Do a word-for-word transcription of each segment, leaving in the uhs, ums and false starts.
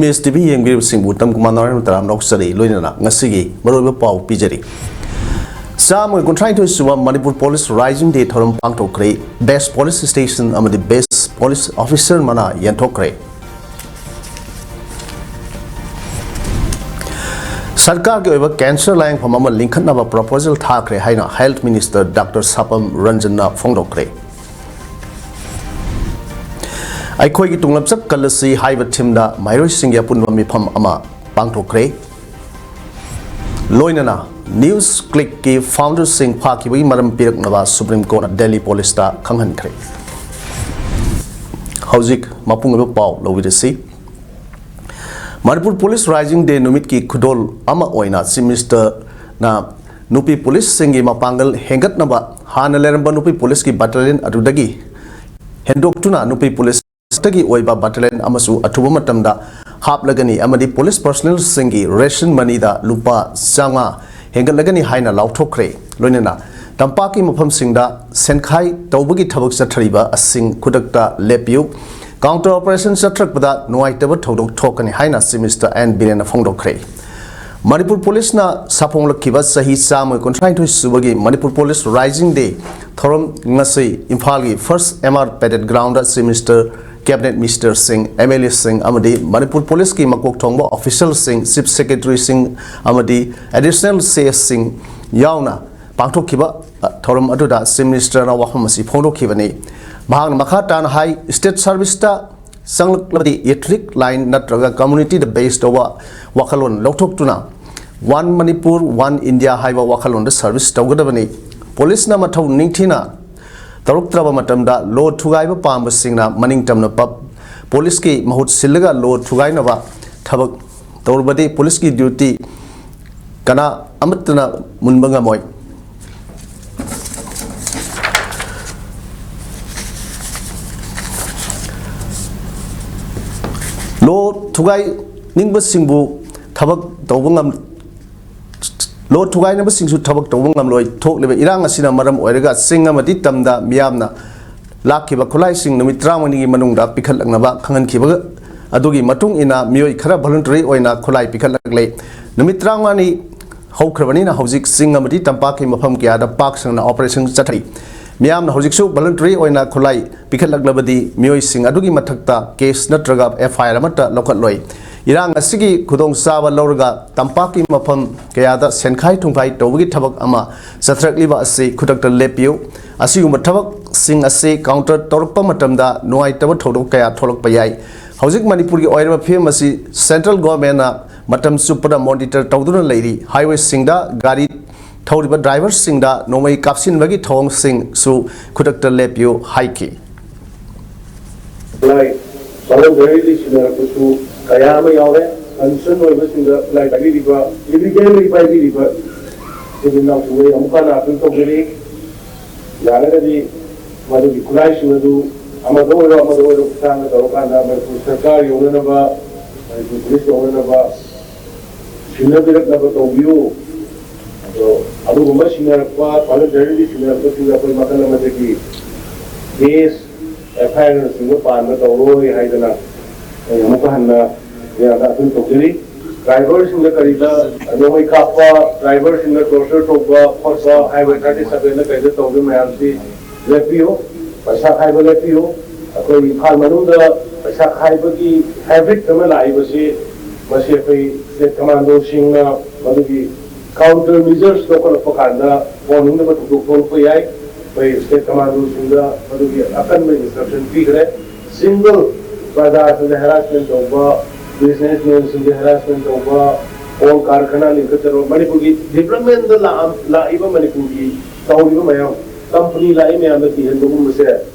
ꯃꯦꯁ T V ꯌꯦꯡꯕꯤꯔꯤꯕꯁꯤꯡꯕꯨ ꯇꯝ ꯀꯨꯃꯥꯔ ꯅꯥꯔꯥꯌꯟ ꯇꯔꯥꯝ ꯂꯧꯖꯔꯤ꯫ ꯂꯣꯏꯅꯅ ꯉꯁꯤꯒꯤ ꯃꯔꯨꯑꯣꯏꯕ ꯄꯥꯎ ꯄꯤꯖꯔꯤ꯫ ꯆꯥꯝꯃꯒ ꯀꯨꯟꯊ꯭ꯔꯥꯅꯤꯊꯣꯏ ꯁꯨꯕ ꯃꯅꯤꯄꯨꯔ ꯄꯨꯂꯤꯁ ꯔꯥꯏꯖꯤꯡ ꯗꯦ ꯊꯧꯔꯝ ꯄꯥꯡꯊꯣꯛꯈ꯭ꯔꯦ꯫ ꯕꯦꯁ ꯄꯨꯂꯤꯁ ꯁ꯭ꯇꯦꯁꯟ ꯑꯃꯗꯤ ꯕꯦꯁ ꯄꯨꯂꯤꯁ ꯑꯣꯐꯤꯁꯔ ꯃꯅꯥ ꯌꯦꯟꯊꯣꯛꯈ꯭ꯔꯦ꯫ ꯁꯔꯀꯥꯔꯒꯤ ꯑꯣꯏꯕ ꯀꯦꯟꯁꯔ ꯂꯥꯌꯦꯡꯐꯝ ꯑꯃ ꯂꯤꯡꯈꯠꯅꯕ ꯄ꯭ꯔꯣꯄꯣꯖꯦꯜ ꯊꯥꯈ꯭ꯔꯦ ꯍꯥꯏꯅ ꯍꯦꯜꯊ ꯃꯤꯅꯤꯁꯇꯔ ꯗꯥꯛꯇꯔ ꯁꯥꯄꯝ ꯔꯟꯖꯟꯅ ꯐꯣꯡꯗꯣꯛꯈ꯭ꯔꯦ꯫ ꯑꯩꯈꯣꯏꯒꯤ ꯇꯨꯡꯂꯝꯆꯠ ꯀꯜꯂꯁꯤ ꯍꯥꯏꯕ ꯊꯤꯝꯗ ꯃꯍꯩꯔꯣꯏꯁꯤꯡꯒꯤ ꯑꯄꯨꯟꯕ ꯃꯤꯐꯝ ꯑꯃ ꯄꯥꯡꯊꯣꯛꯈ꯭ꯔꯦ꯫ ꯂꯣꯏꯅꯅ ꯅ꯭ꯌꯨꯁ ꯀ꯭ꯂꯤꯛꯀꯤ ꯐꯥꯎꯟꯗꯔꯁꯤꯡ ꯐꯥꯈꯤꯕꯒꯤ ꯃꯔꯝ ꯄꯤꯔꯛꯅꯕ ꯁꯨꯄ꯭ꯔꯤꯝ ꯀꯣꯔꯠꯅ ꯗꯦꯜꯂꯤ ꯄꯨꯂꯤꯁꯇ ꯈꯪꯍꯟꯈ꯭ꯔꯦ꯫ ꯍꯧꯖꯤꯛ ꯃꯄꯨꯡ ꯑꯣꯏꯕ ꯄꯥꯎ ꯂꯧꯕꯤꯔꯁꯤ꯫ ꯃꯅꯤꯄꯨꯔ ꯄꯨꯂꯤꯁ ꯔꯥꯏꯖꯤꯡ ꯗꯦ ꯅꯨꯃꯤꯠꯀꯤ ꯈꯨꯗꯣꯜ ꯑꯃ ꯑꯣꯏꯅ ꯆꯤꯐ ꯃꯤꯅꯤꯁꯇꯔꯅ ꯅꯨꯄꯤ ꯄꯨꯂꯤꯁꯁꯤꯡꯒꯤ ꯃꯄꯥꯡꯒꯜ ꯍꯦꯟꯒꯠꯅꯕ ꯍꯥꯟꯅ ꯂꯩꯔꯝꯕ ꯅꯨꯄꯤ ꯄꯨꯂꯤꯁꯀꯤ ꯕꯠꯇꯥꯂꯤꯌꯟ ꯑꯗꯨꯗꯒꯤ ꯍꯦꯟꯗꯣꯛꯇꯨꯅ ꯅꯨꯄꯤ ꯄꯨꯂꯤꯁꯇꯒꯤ ꯑꯣꯏꯕ ꯕꯠꯇꯥꯂꯤꯌꯟ ꯑꯃꯁꯨ ꯑꯊꯨꯕ ꯃꯇꯝꯗ ꯍꯥꯞꯂꯒꯅꯤ ꯑꯃꯗꯤ ꯄꯨꯂꯤꯁ ꯄꯔꯁꯅꯦꯜꯁꯤꯡꯒꯤ ꯔꯦꯁꯟ ꯃꯅꯤꯗ ꯂꯨꯄꯥ ꯆꯥꯝꯃꯉꯥ ꯍꯦꯟꯒꯠꯂꯒꯅꯤ ꯍꯥꯏꯅ ꯂꯥꯎꯊꯣꯛꯈ꯭ꯔꯦ꯫ ꯂꯣꯏꯅꯅ ꯇꯝꯄꯥꯛꯀꯤ ꯃꯐꯝꯁꯤꯡꯗ ꯁꯦꯟꯈꯥꯏ ꯇꯧꯕꯒꯤ ꯊꯕꯛ ꯆꯠꯊꯔꯤꯕ ꯑꯁꯤꯡ ꯈꯨꯗꯛꯇ ꯂꯦꯞꯄꯤꯌꯨ꯫ ꯀꯥꯎꯟꯇꯔ ꯑꯣꯄꯔꯦꯁꯟ ꯆꯠꯊꯔꯛꯄꯗ ꯅꯨꯡꯉꯥꯏꯇꯕ ꯊꯧꯗꯣꯛ ꯊꯣꯛꯀꯅꯤ ꯍꯥꯏꯅ ꯆꯤꯐ ꯃꯤꯅꯤꯁꯇꯔ ꯑꯦꯟ ꯕꯤꯔꯦꯟꯅ ꯐꯣꯡꯗꯣꯛꯈ꯭ꯔꯦ꯫ ꯃꯅꯤꯄꯨꯔ ꯄꯨꯂꯤꯁꯅ ꯁꯥꯐꯣꯡꯂꯛꯈꯤꯕ ꯆꯍꯤ ꯆꯥꯝꯃ ꯀꯨꯟꯊ꯭ꯔꯥꯅꯤꯊꯣꯏ ꯁꯨꯕꯒꯤ ꯃꯅꯤꯄꯨꯔ ꯄꯨꯂꯤꯁ ꯔꯥꯏꯖꯤꯡ ꯗꯦ ꯊꯧꯔꯝ ꯉꯁꯤ ꯏꯝꯐꯥꯜꯒꯤ first M R parade ground chief minister, cabinet ꯃꯤꯅꯤꯁꯇꯔꯁꯤꯡ, ꯑꯦꯝ ꯑꯦꯜ ꯑꯦꯁꯤꯡ ꯑꯃꯗꯤ ꯃꯅꯤꯄꯨꯔ ꯄꯨꯂꯤꯁꯀꯤ ꯃꯀꯣꯛ ꯊꯣꯡꯕ ꯑꯣꯐꯤꯁꯤꯌꯦꯜꯁꯤꯡ, ꯆꯤꯐ ꯁꯦꯀ꯭ꯔꯦꯇꯔꯤꯁꯤꯡ ꯑꯃꯗꯤ ꯑꯦꯗꯤꯁꯅꯦꯜ ꯁꯤ ꯑꯦꯁꯁꯤꯡ ꯌꯥꯎꯅ ꯄꯥꯡꯊꯣꯛꯈꯤꯕ, ꯑ, ꯊꯧꯔꯝ ꯑꯗꯨꯗ ꯆꯤꯐ ꯃꯤꯅꯤꯁꯇꯔꯅ ꯋꯥꯐꯝ ꯑꯁꯤ ꯐꯣꯡꯗꯣꯛꯈꯤꯕꯅꯤ꯫ ꯃꯍꯥꯛꯅ ꯃꯈꯥ ꯇꯥꯅ ꯍꯥꯏ, ꯁ꯭ꯇꯦꯠ ꯁꯥꯔꯚꯤꯁꯇ ꯆꯪꯂꯛꯂꯕꯗꯤ ꯏꯊꯅꯤꯛ ꯂꯥꯏꯟ ꯅꯠꯇ꯭ꯔꯒ ꯀꯝꯃ꯭ꯌꯨꯅꯤꯇꯤꯗ ꯕꯦꯁ ꯇꯧꯕ ꯋꯥꯈꯜꯂꯣꯟ ꯂꯧꯊꯣꯛꯇꯨꯅ ꯋꯥꯟ ꯃꯅꯤꯄꯨꯔ, ꯋꯥꯟ ꯏꯟꯗꯤꯌꯥ ꯍꯥꯏꯕ ꯋꯥꯈꯜꯂꯣꯟꯗ ꯁꯥꯔꯚꯤꯁ ꯇꯧꯒꯗꯕꯅꯤ꯫ ꯄꯨꯂꯤꯁꯅ ꯃꯊꯧ ꯅꯤꯡꯊꯤꯅ ꯇꯧꯔꯛꯇ꯭ꯔꯕ ꯃꯇꯝꯗ ꯂꯣ ꯊꯨꯒꯥꯏꯕ ꯄꯥꯝꯕꯁꯤꯡꯅ ꯃꯅꯤꯡ ꯇꯝꯅ ꯄꯞ-, ꯄꯨꯂꯤꯁꯀꯤ ꯃꯍꯨꯠ ꯁꯤꯜꯂꯒ ꯂꯣ ꯊꯨꯒꯥꯏꯅꯕ ꯊꯕꯛ ꯇꯧꯔꯕꯗꯤ ꯄꯨꯂꯤꯁꯀꯤ ꯗ꯭ꯌꯨꯇꯤ ꯀꯅꯥ ꯑꯃꯠꯇꯅ ꯃꯨꯟꯕ ꯉꯝꯃꯣꯏ꯫ ꯂꯣ ꯊꯨꯒꯥꯏꯅꯤꯡꯕꯁꯤꯡꯕꯨ ꯊꯕꯛ ꯇꯧꯕ ꯉꯝ-, ꯂꯣ ꯊꯨꯒꯥꯏꯅꯕꯁꯤꯡꯁꯨ ꯊꯕꯛ ꯇꯧꯕ ꯉꯝꯂꯣꯏ꯫ ꯊꯣꯛꯂꯤꯕ ꯏꯔꯥꯡ ꯑꯁꯤꯅ ꯃꯔꯝ ꯑꯣꯏꯔꯒ ꯆꯤꯡ ꯑꯃꯗꯤ ꯇꯝꯗ ꯃꯤꯌꯥꯝꯅ ꯂꯥꯛꯈꯤꯕ ꯈꯨꯠꯂꯥꯏꯁꯤꯡ ꯅꯨꯃꯤꯠ ꯇꯔꯥꯃꯉꯥꯅꯤꯒꯤ ꯃꯅꯨꯡꯗ ꯄꯤꯈꯠꯂꯛꯅꯕ ꯈꯪꯍꯟꯈꯤꯕ ꯑꯗꯨꯒꯤ ꯃꯇꯨꯡ ꯏꯟꯅ ꯃꯤꯑꯣꯏ ꯈꯔ voluntary ꯑꯣꯏꯅ ꯈꯨꯠꯂꯥꯏ ꯄꯤꯈꯠꯂꯛꯂꯦ꯫ ꯅꯨꯃꯤꯠ ꯇꯔꯥꯃꯉꯥꯅꯤ ꯍꯧꯈ꯭ꯔꯕꯅꯤꯅ ꯍꯧꯖꯤꯛ ꯆꯤꯡ ꯑꯃꯗꯤ ꯇꯝꯄꯥꯛꯀꯤ ꯃꯐꯝ ꯀꯌꯥꯗ ꯄꯥꯛ ꯁꯟꯅ operation ꯆꯠꯊꯔꯤ꯫ ꯃꯤꯌꯥꯝꯅ ꯍꯧꯖꯤꯛꯁꯨ voluntary ꯑꯣꯏꯅ ꯈꯨꯠꯂꯥꯏ ꯄꯤꯈꯠꯂꯛꯂꯕꯗꯤ ꯃꯤꯑꯣꯏꯁꯤꯡ ꯑꯗꯨꯒꯤ ꯃꯊꯛꯇ case ꯅꯠꯇ꯭ꯔꯒ F I R ꯑꯃꯠꯇ ꯂꯧꯈꯠꯂꯣꯏ꯫ ꯏꯔꯥꯡ ꯑꯁꯤꯒꯤ ꯈꯨꯗꯣꯡꯆꯥꯕ ꯂꯧꯔꯒ ꯇꯝꯄꯥꯛꯀꯤ ꯃꯐꯝ ꯀꯌꯥꯗ ꯁꯦꯟꯈꯥꯏ ꯊꯨꯝꯈꯥꯏ ꯇꯧꯕꯒꯤ ꯊꯕꯛ ꯑꯃ ꯆꯠꯊꯔꯛꯂꯤꯕ ꯑꯁꯤ ꯈꯨꯗꯛꯇ ꯂꯦꯞꯄꯤꯌꯨ꯫ ꯑꯁꯤꯒꯨꯝꯕ ꯊꯕꯛꯁꯤꯡ ꯑꯁꯤ counter ꯇꯧꯔꯛꯄ ꯃꯇꯝꯗ ꯅꯨꯡꯉꯥꯏꯇꯕ ꯊꯧꯗꯣꯛ ꯀꯌꯥ ꯊꯣꯛꯂꯛꯄ ꯌꯥꯏ꯫ ꯍꯧꯖꯤꯛ ꯃꯅꯤꯄꯨꯔꯒꯤ ꯑꯣꯏꯔꯤꯕ ꯐꯤꯕꯝ ꯑꯁꯤ central government ꯅ ꯃꯇꯝ ꯆꯨꯞꯄꯗ monitor ꯇꯧꯗꯨꯅ ꯂꯩꯔꯤ꯫ Highway ꯁꯤꯡꯗ ꯒꯥꯔꯤ ꯊꯧꯔꯤꯕ driver ꯁꯤꯡꯗ ꯅꯣꯡꯃꯩ ꯀꯥꯞꯁꯤꯟꯕꯒꯤ ꯊꯧꯑꯣꯡꯁꯤꯡꯁꯨ ꯈꯨꯗꯛꯇ ꯂꯦꯞꯄꯤꯌꯨ ꯍꯥꯏꯈꯤ꯫ ꯈꯨꯠꯂꯥꯏ voluntary ꯂꯤ ꯁꯤꯟꯅꯔꯛꯄꯁꯨ ꯀꯌꯥ ꯑꯃ ꯌꯥꯎꯔꯦ꯫ Concern ꯑꯣꯏꯕꯁꯤꯡꯗ ꯈꯨꯠꯂꯥꯏ ꯄꯥꯏꯕꯤꯔꯤꯕ, illegally ꯄꯥꯏꯕꯤꯔꯤꯕ ꯏꯆꯤꯟ ꯏꯅꯥꯎꯁꯤꯡꯗ ꯑꯩ ꯑꯃꯨꯛ ꯍꯟꯅ appeal ꯇꯧꯖꯔꯤ꯫ ꯌꯥꯔꯒꯗꯤ ꯃꯗꯨꯒꯤ ꯈꯨꯠꯂꯥꯏꯁꯤꯡ ꯑꯗꯨ ꯑꯃꯗ ꯑꯣꯏꯔꯣ ꯑꯃꯗ ꯑꯣꯏꯔꯣ ꯈꯨꯠꯊꯥꯡꯗ ꯇꯧꯔꯀꯥꯟꯗ ꯃꯅꯤꯄꯨꯔ ꯁꯔꯀꯥꯔ ꯌꯧꯅꯅꯕ, ꯃꯅꯤꯄꯨꯔ ꯄꯨꯂꯤꯁ ꯌꯧꯅꯅꯕ ꯁꯤꯟꯅꯕꯤꯔꯛꯅꯕ ꯇꯧꯕꯤꯌꯨ꯫ ꯑꯗꯣ ꯑꯗꯨꯒꯨꯝꯕ ꯁꯤꯟꯅꯔꯛꯄ, voluntarily ꯁꯤꯟꯅꯔꯛꯄꯁꯤꯡꯗ ꯑꯩꯈꯣꯏ ꯃꯈꯜ ꯑꯃꯗꯒꯤ case, F I R ꯅꯆꯤꯡꯕ ꯄꯥꯟꯕ ꯇꯧꯔꯣꯏ ꯍꯥꯏꯗꯅ ꯑꯩ ꯑꯃꯨꯛꯀ ꯍꯟꯅ ꯃꯌꯥꯝꯗ appeal ꯇꯧꯖꯔꯤ꯫ Driver ꯁꯤꯡꯗ ꯀꯔꯤꯗ ꯅꯣꯡꯃꯩ ꯀꯥꯞꯄ, driver ꯁꯤꯡꯗ torture ꯇꯧꯕ ꯈꯣꯠꯄ, highway thirty seven ꯗ ꯀꯩꯗ ꯇꯧꯔꯤꯕ ꯃꯌꯥꯝꯁꯤ ꯂꯦꯞꯄꯤꯌꯨ, ꯄꯩꯁꯥ ꯈꯥꯏꯕ ꯂꯦꯞꯄꯤꯌꯨ꯫ ꯑꯩꯈꯣꯏ ꯏꯝꯐꯥꯜ ꯃꯅꯨꯡꯗ ꯄꯩꯁꯥ ꯈꯥꯏꯕꯒꯤ habit ꯑꯃ ꯂꯥꯛꯏꯕꯁꯤ, ꯃꯁꯤ ꯑꯩꯈꯣꯏ state commando ꯁꯤꯡꯅ ꯃꯗꯨꯒꯤ counter measures ꯂꯧꯈꯠꯂꯛꯄ ꯀꯥꯟꯗ ꯐꯍꯟꯅꯤꯡꯗꯕ ꯊꯧꯗꯣꯛ ꯊꯣꯛꯂꯛꯄ ꯌꯥꯏ꯫ ꯑꯩꯈꯣꯏ state commando ꯁꯤꯡꯗ ꯃꯗꯨꯒꯤ ꯑꯀꯟꯕ instruction ꯄꯤꯈ꯭ꯔꯦ꯫ Single ꯄ꯭ꯔꯖꯥꯁꯤꯡꯗ harassment ꯇꯧꯕ, businessman ꯁꯤꯡꯗ harassment ꯇꯧꯕ, ꯀꯣꯜ ꯀꯥꯔꯈꯥꯅ ꯂꯤꯡꯈꯠꯆꯔꯨꯕ, ꯃꯅꯤꯄꯨꯔꯒꯤ development ꯗ ꯂꯥꯛꯑꯝ-, ꯂꯥꯛꯏꯕ ꯃꯅꯤꯄꯨꯔꯒꯤ ꯇꯧꯔꯤꯕ ꯃꯌꯥꯝ, company ꯂꯥꯛꯏ ꯃꯌꯥꯝꯗ ꯀꯤꯍꯟꯕꯒꯨꯝꯕꯁꯦ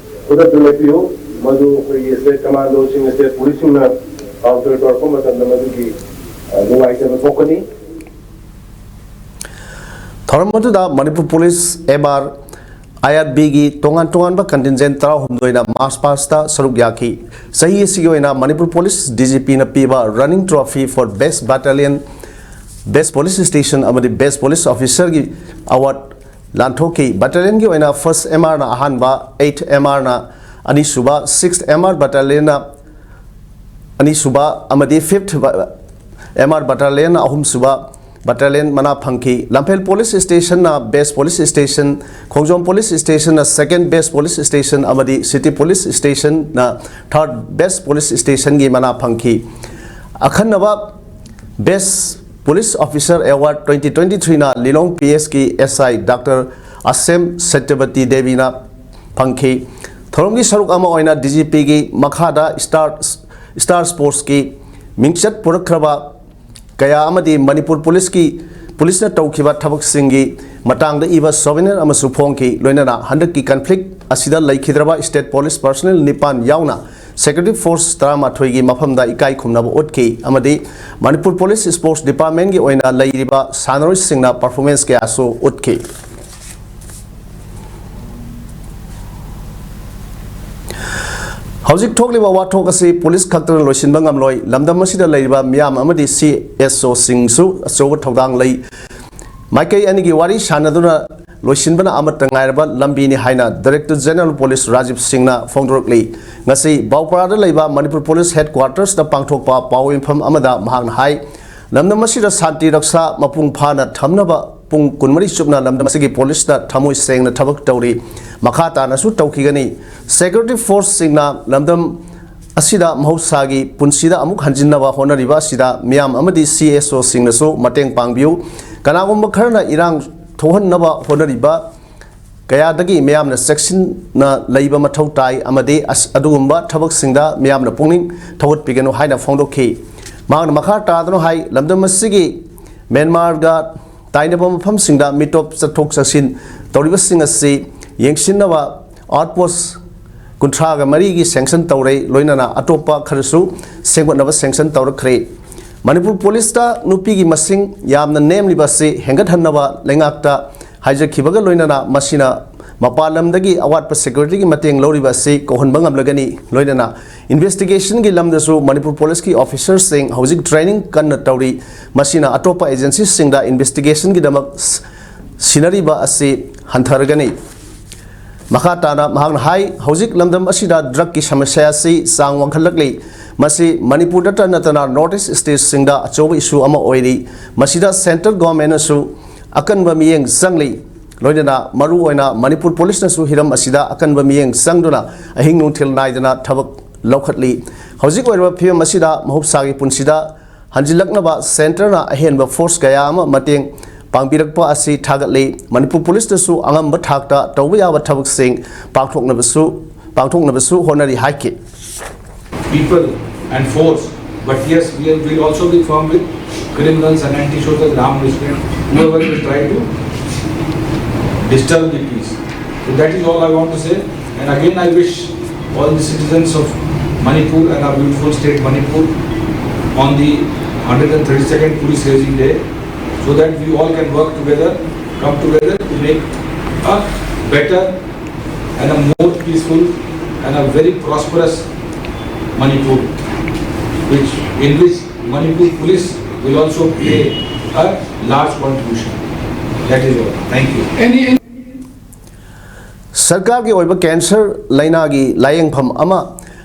ꯈꯨꯗꯛꯇ ꯂꯦꯞꯄꯤꯌꯨ꯫ ꯃꯗꯨ ꯑꯩꯈꯣꯏꯒꯤ state commando ꯁꯤꯡ, state police ꯁꯤꯡꯅ counter ꯇꯧꯔꯛꯄ ꯃꯇꯝꯗ ꯃꯗꯨꯒꯤ, ꯑ, ꯅꯨꯡꯉꯥꯏꯇꯕ ꯊꯣꯛꯀꯅꯤ꯫ ꯊꯧꯔꯝ ꯑꯗꯨꯗ Manipur police, M R, I R B ꯒꯤ ꯇꯣꯉꯥꯟ ꯇꯣꯉꯥꯟꯕ contingent ꯇꯔꯥꯍꯨꯝꯗꯣꯏꯅ march past ꯇ ꯁꯔꯨꯛ ꯌꯥꯈꯤ꯫ ꯆꯍꯤ ꯑꯁꯤꯒꯤ ꯑꯣꯏꯅ Manipur police D G P ꯅ ꯄꯤꯕ running trophy for best battalion, best police station ꯑꯃꯗꯤ best police officer ꯒꯤ award ꯂꯥꯟꯊꯣꯛꯈꯤ꯫ Battalion ꯒꯤ ꯑꯣꯏꯅ first M R ꯅ ꯑꯍꯥꯟꯕ, eighth M R ꯅ ꯑꯅꯤꯁꯨꯕ, sixth M R battalion ꯅ ꯑꯅꯤꯁꯨꯕ ꯑꯃꯗꯤ fifth M R Battalion ꯑꯍꯨꯝꯁꯨꯕ Battalion ꯃꯅꯥ ꯐꯪꯈꯤ꯫ ꯂꯝꯐꯦꯜ Police Station ꯅ Best Police Station, ꯈꯣꯡꯖꯣꯝ Police Station ꯅ Second Best Police Station ꯑꯃꯗꯤ City Police Station ꯅ Third Best Police Station ꯒꯤ ꯃꯅꯥ ꯐꯪꯈꯤ꯫ ꯑꯈꯟꯅꯕ Best Police Officer Award twenty twenty-three ꯅ ꯂꯤꯂꯣꯡ P S ꯀꯤ S I Doctor ꯑꯁꯦꯝ ꯁꯇ꯭ꯌꯕꯇꯤ ꯗꯦꯕꯤꯅ ꯐꯪꯈꯤ꯫ ꯊꯧꯔꯝꯒꯤ ꯁꯔꯨꯛ ꯑꯃ ꯑꯣꯏꯅ D G P ꯒꯤ ꯃꯈꯥꯗ Star, Star Sports ꯀꯤ ꯃꯤꯡꯆꯠ ꯄꯨꯔꯛꯈ꯭ꯔꯕ ꯀꯌꯥ ꯑꯃꯗꯤ ꯃꯅꯤꯄꯨꯔ ꯄꯨꯂꯤꯁꯀꯤ, ꯄꯨꯂꯤꯁꯅ ꯇꯧꯈꯤꯕ ꯊꯕꯛꯁꯤꯡꯒꯤ ꯃꯇꯥꯡꯗ ꯏꯕ souvenir ꯑꯃꯁꯨ ꯐꯣꯡꯈꯤ꯫ ꯂꯣꯏꯅꯅ ꯍꯟꯗꯛꯀꯤ conflict ꯑꯁꯤꯗ ꯂꯩꯈꯤꯗ꯭ꯔꯕ state police personnel ꯅꯤꯄꯥꯟ ꯌꯥꯎꯅ security force ꯇꯔꯥꯃꯥꯊꯣꯏꯒꯤ ꯃꯐꯝꯗ ꯏꯀꯥꯏ ꯈꯨꯝꯅꯕ ꯎꯠꯈꯤ ꯑꯃꯗꯤ ꯃꯅꯤꯄꯨꯔ Police Sports Department ꯀꯤ ꯑꯣꯏꯅ ꯂꯩꯔꯤꯕ ꯁꯥꯟꯅꯔꯣꯏꯁꯤꯡꯅ performance ꯀꯌꯥꯁꯨ ꯎꯠꯈꯤ꯫ ꯍꯧꯖꯤꯛ ꯊꯣꯛꯂꯤꯕ ꯋꯥꯊꯣꯛ ꯑꯁꯤ ꯄꯨꯂꯤꯁ ꯈꯛꯇꯅ ꯂꯣꯏꯁꯤꯟꯕ ꯉꯝꯂꯣꯏ, ꯂꯝꯗꯝ ꯑꯁꯤꯗ ꯂꯩꯔꯤꯕ ꯃꯤꯌꯥꯝ ꯑꯃꯗꯤ C S O ꯁꯤꯡꯁꯨ ꯑꯆꯧꯕ ꯊꯧꯗꯥꯡ ꯂꯩ꯫ ꯃꯥꯏꯀꯩ ꯑꯅꯤꯒꯤ ꯋꯥꯔꯤ ꯁꯥꯟꯅꯗꯨꯅ ꯂꯣꯏꯁꯤꯟꯕꯅ ꯑꯃꯠꯇ ꯉꯥꯏꯔꯕ ꯂꯝꯕꯤꯅꯤ ꯍꯥꯏꯅ Director General Police ꯔꯥꯖꯤꯕ ꯁꯤꯡꯅ ꯐꯣꯡꯗꯣꯔꯛꯂꯤ꯫ ꯉꯁꯤ ꯕꯥꯎꯄꯥꯔꯥꯗ ꯂꯩꯕ ꯃꯅꯤꯄꯨꯔ ꯄꯨꯂꯤꯁ headquarters ꯇ ꯄꯥꯡꯊꯣꯛꯄ ꯄꯥꯎ ꯏꯟꯐꯝ ꯑꯃꯗ ꯃꯍꯥꯛꯅ ꯍꯥꯏ, ꯂꯝꯗꯝ ꯑꯁꯤꯗ ꯁꯥꯟꯇꯤ ꯔꯛꯁꯥ ꯃꯄꯨꯡ ꯐꯥꯅ ꯊꯝꯅꯕ ꯄꯨꯡ ꯀꯨꯟꯃꯔꯤ ꯆꯨꯞꯅ ꯂꯝꯗꯝ ꯑꯁꯤꯒꯤ ꯄꯨꯂꯤꯁꯅ ꯊꯃꯣꯏ ꯁꯦꯡꯅ ꯊꯕꯛ ꯇꯧꯔꯤ, ꯃꯈꯥ ꯇꯥꯅꯁꯨ ꯇꯧꯈꯤꯒꯅꯤ꯫ Security force ꯁꯤꯡꯅ ꯂꯝꯗꯝ ꯑꯁꯤꯗ ꯃꯍꯧꯁꯥꯒꯤ ꯄꯨꯟꯁꯤꯗ ꯑꯃꯨꯛ ꯍꯟꯖꯤꯟꯅꯕ ꯍꯣꯠꯅꯔꯤꯕ ꯑꯁꯤꯗ ꯃꯤꯌꯥꯝ ꯑꯃꯗꯤ C S O ꯁꯤꯡꯅꯁꯨ ꯃꯇꯦꯡ ꯄꯥꯡꯕꯤꯌꯨ꯫ ꯀꯅꯥꯒꯨꯝꯕ ꯈꯔꯅ ꯏꯔꯥꯡ ꯊꯣꯛꯍꯟꯅꯕ ꯍꯣꯠꯅꯔꯤꯕ ꯀꯌꯥꯗꯒꯤ ꯃꯤꯌꯥꯝꯅ ꯆꯦꯛꯁꯤꯟꯅ ꯂꯩꯕ ꯃꯊꯧ ꯇꯥꯏ ꯑꯃꯗꯤ ꯑꯁ-, ꯑꯗꯨꯒꯨꯝꯕ ꯊꯕꯛꯁꯤꯡꯗ ꯃꯤꯌꯥꯝꯅ ꯄꯨꯛꯅꯤꯡ ꯊꯧꯒꯠꯄꯤꯒꯅꯨ ꯍꯥꯏꯅ ꯐꯣꯡꯗꯣꯛꯈꯤ꯫ ꯃꯍꯥꯛꯅ ꯃꯈꯥ ꯇꯥꯗꯨꯅ ꯍꯥꯏ, ꯂꯝꯗꯝ ꯑꯁꯤꯒꯤ ꯃ꯭ꯌꯥꯟꯃꯥꯔꯒ ꯇꯥꯏꯅꯕ ꯃꯐꯝꯁꯤꯡꯗ ꯃꯤꯇꯣꯞ ꯆꯠꯊꯣꯛ ꯆꯠꯁꯤꯟ ꯇꯧꯔꯤꯕꯁꯤꯡ ꯑꯁꯤ ꯌꯦꯡꯁꯤꯟꯅꯕ outpost ꯀꯨꯟꯊ꯭ꯔꯥꯒ ꯃꯔꯤꯒꯤ sanction ꯇꯧꯔꯦ, ꯂꯣꯏꯅꯅ ꯑꯇꯣꯞꯄ ꯈꯔꯁꯨ ꯁꯦꯝꯒꯠꯅꯕ sanction ꯇꯧꯔꯛꯈ꯭ꯔꯦ꯫ ꯃꯅꯤꯄꯨꯔ ꯄꯨꯂꯤꯁꯇ ꯅꯨꯄꯤꯒꯤ ꯃꯁꯤꯡ ꯌꯥꯝꯅ ꯅꯦꯝꯂꯤꯕ ꯑꯁꯤ ꯍꯦꯟꯒꯠꯍꯟꯅꯕ ꯂꯩꯉꯥꯛꯇ ꯍꯥꯏꯖꯈꯤꯕꯒ ꯂꯣꯏꯅꯅ ꯃꯁꯤꯅ ꯃꯄꯥꯟ ꯂꯝꯗꯒꯤ ꯑꯋꯥꯠꯄ security ꯒꯤ ꯃꯇꯦꯡ ꯂꯧꯔꯤꯕ ꯑꯁꯤ ꯀꯣꯛꯍꯟꯕ ꯉꯝꯂꯒꯅꯤ꯫ ꯂꯣꯏꯅꯅ investigation ꯒꯤ ꯂꯝꯗꯁꯨ ꯃꯅꯤꯄꯨꯔ ꯄꯨꯂꯤꯁꯀꯤ officer ꯁꯤꯡ ꯍꯧꯖꯤꯛ training ꯀꯟꯅ ꯇꯧꯔꯤ꯫ ꯃꯁꯤꯅ ꯑꯇꯣꯞꯄ agency ꯁꯤꯡꯗ investigation ꯒꯤꯗꯃꯛ ꯁꯤꯟꯅꯔꯤꯕ ꯑꯁꯤ ꯍꯟꯊꯔꯒꯅꯤ꯫ ꯃꯈꯥ ꯇꯥꯅ ꯃꯍꯥꯛꯅ ꯍꯥꯏ, ꯍꯧꯖꯤꯛ ꯂꯝꯗꯝ ꯑꯁꯤꯗ drug ꯀꯤ ꯁꯃꯁ꯭ꯌꯥ ꯑꯁꯤ ꯆꯥꯡ ꯋꯥꯡꯈꯠꯂꯛꯂꯤ꯫ ꯃꯁꯤ ꯃꯅꯤꯄꯨꯔꯗꯇ ꯅꯠꯇꯅ North East stateꯁꯤꯡꯗ ꯑꯆꯧꯕ issue ꯑꯃ ꯑꯣꯏꯔꯤ꯫ ꯃꯁꯤꯗ central governmentꯅꯁꯨ ꯑꯀꯟꯕ ꯃꯤꯠꯌꯦꯡ ꯆꯪꯂꯤ꯫ ꯂꯣꯏꯅꯅ ꯃꯔꯨꯑꯣꯏꯅ ꯃꯅꯤꯄꯨꯔ policeꯅꯁꯨ ꯍꯤꯔꯝ ꯑꯁꯤꯗ ꯑꯀꯟꯕ ꯃꯤꯠꯌꯦꯡ ꯆꯪꯗꯨꯅ ꯑꯍꯤꯡ ꯅꯨꯡꯊꯤꯜ ꯅꯥꯏꯗꯅ ꯊꯕꯛ ꯂꯧꯈꯠꯂꯤ꯫ ꯍꯧꯖꯤꯛ ꯑꯣꯏꯔꯤꯕ ꯐꯤꯕꯝ ꯑꯁꯤꯗ ꯃꯍꯧꯁꯥꯒꯤ ꯄꯨꯟꯁꯤꯗ ꯍꯟꯖꯤꯜꯂꯛꯅꯕ centreꯅ ꯑꯍꯦꯟꯕ force ꯀꯌꯥ ꯑꯃ ꯃꯇꯦꯡ ꯄꯥꯡꯕꯤꯔꯛꯄ ꯑꯁꯤ ꯊꯥꯒꯠꯂꯤ꯫ ꯃꯅꯤꯄꯨꯔ policeꯅꯁꯨ ꯑꯉꯝꯕ ꯊꯥꯛꯇ ꯇꯧꯕ ꯌꯥꯕ ꯊꯕꯛꯁꯤꯡ ꯄꯥꯡꯊꯣꯛꯅꯕꯁꯨ ꯄꯥꯡꯊꯣꯛꯅꯕꯁꯨ ꯍꯣꯠꯅꯔꯤ ꯍꯥꯏꯈꯤ꯫ People and force, but yes, we will also be firm with criminals and antisocial and armed militia, whoever will try to disturb the peace. So that is all I want to say. And again, I wish all the citizens of Manipur and our beautiful state Manipur on the one hundred thirty-second Police Raising Day, so that we all can work together, come together to make a better and a more peaceful and a very prosperous Manipur, which in which Manipur police will also play a large contribution. That is all. Thank you. Any, any ꯁꯔꯀꯥꯔꯒꯤ ꯑꯣꯏꯕ cancer ꯂꯩꯅꯥꯒꯤ ꯂꯥꯌꯦꯡꯐꯝ ꯑꯃ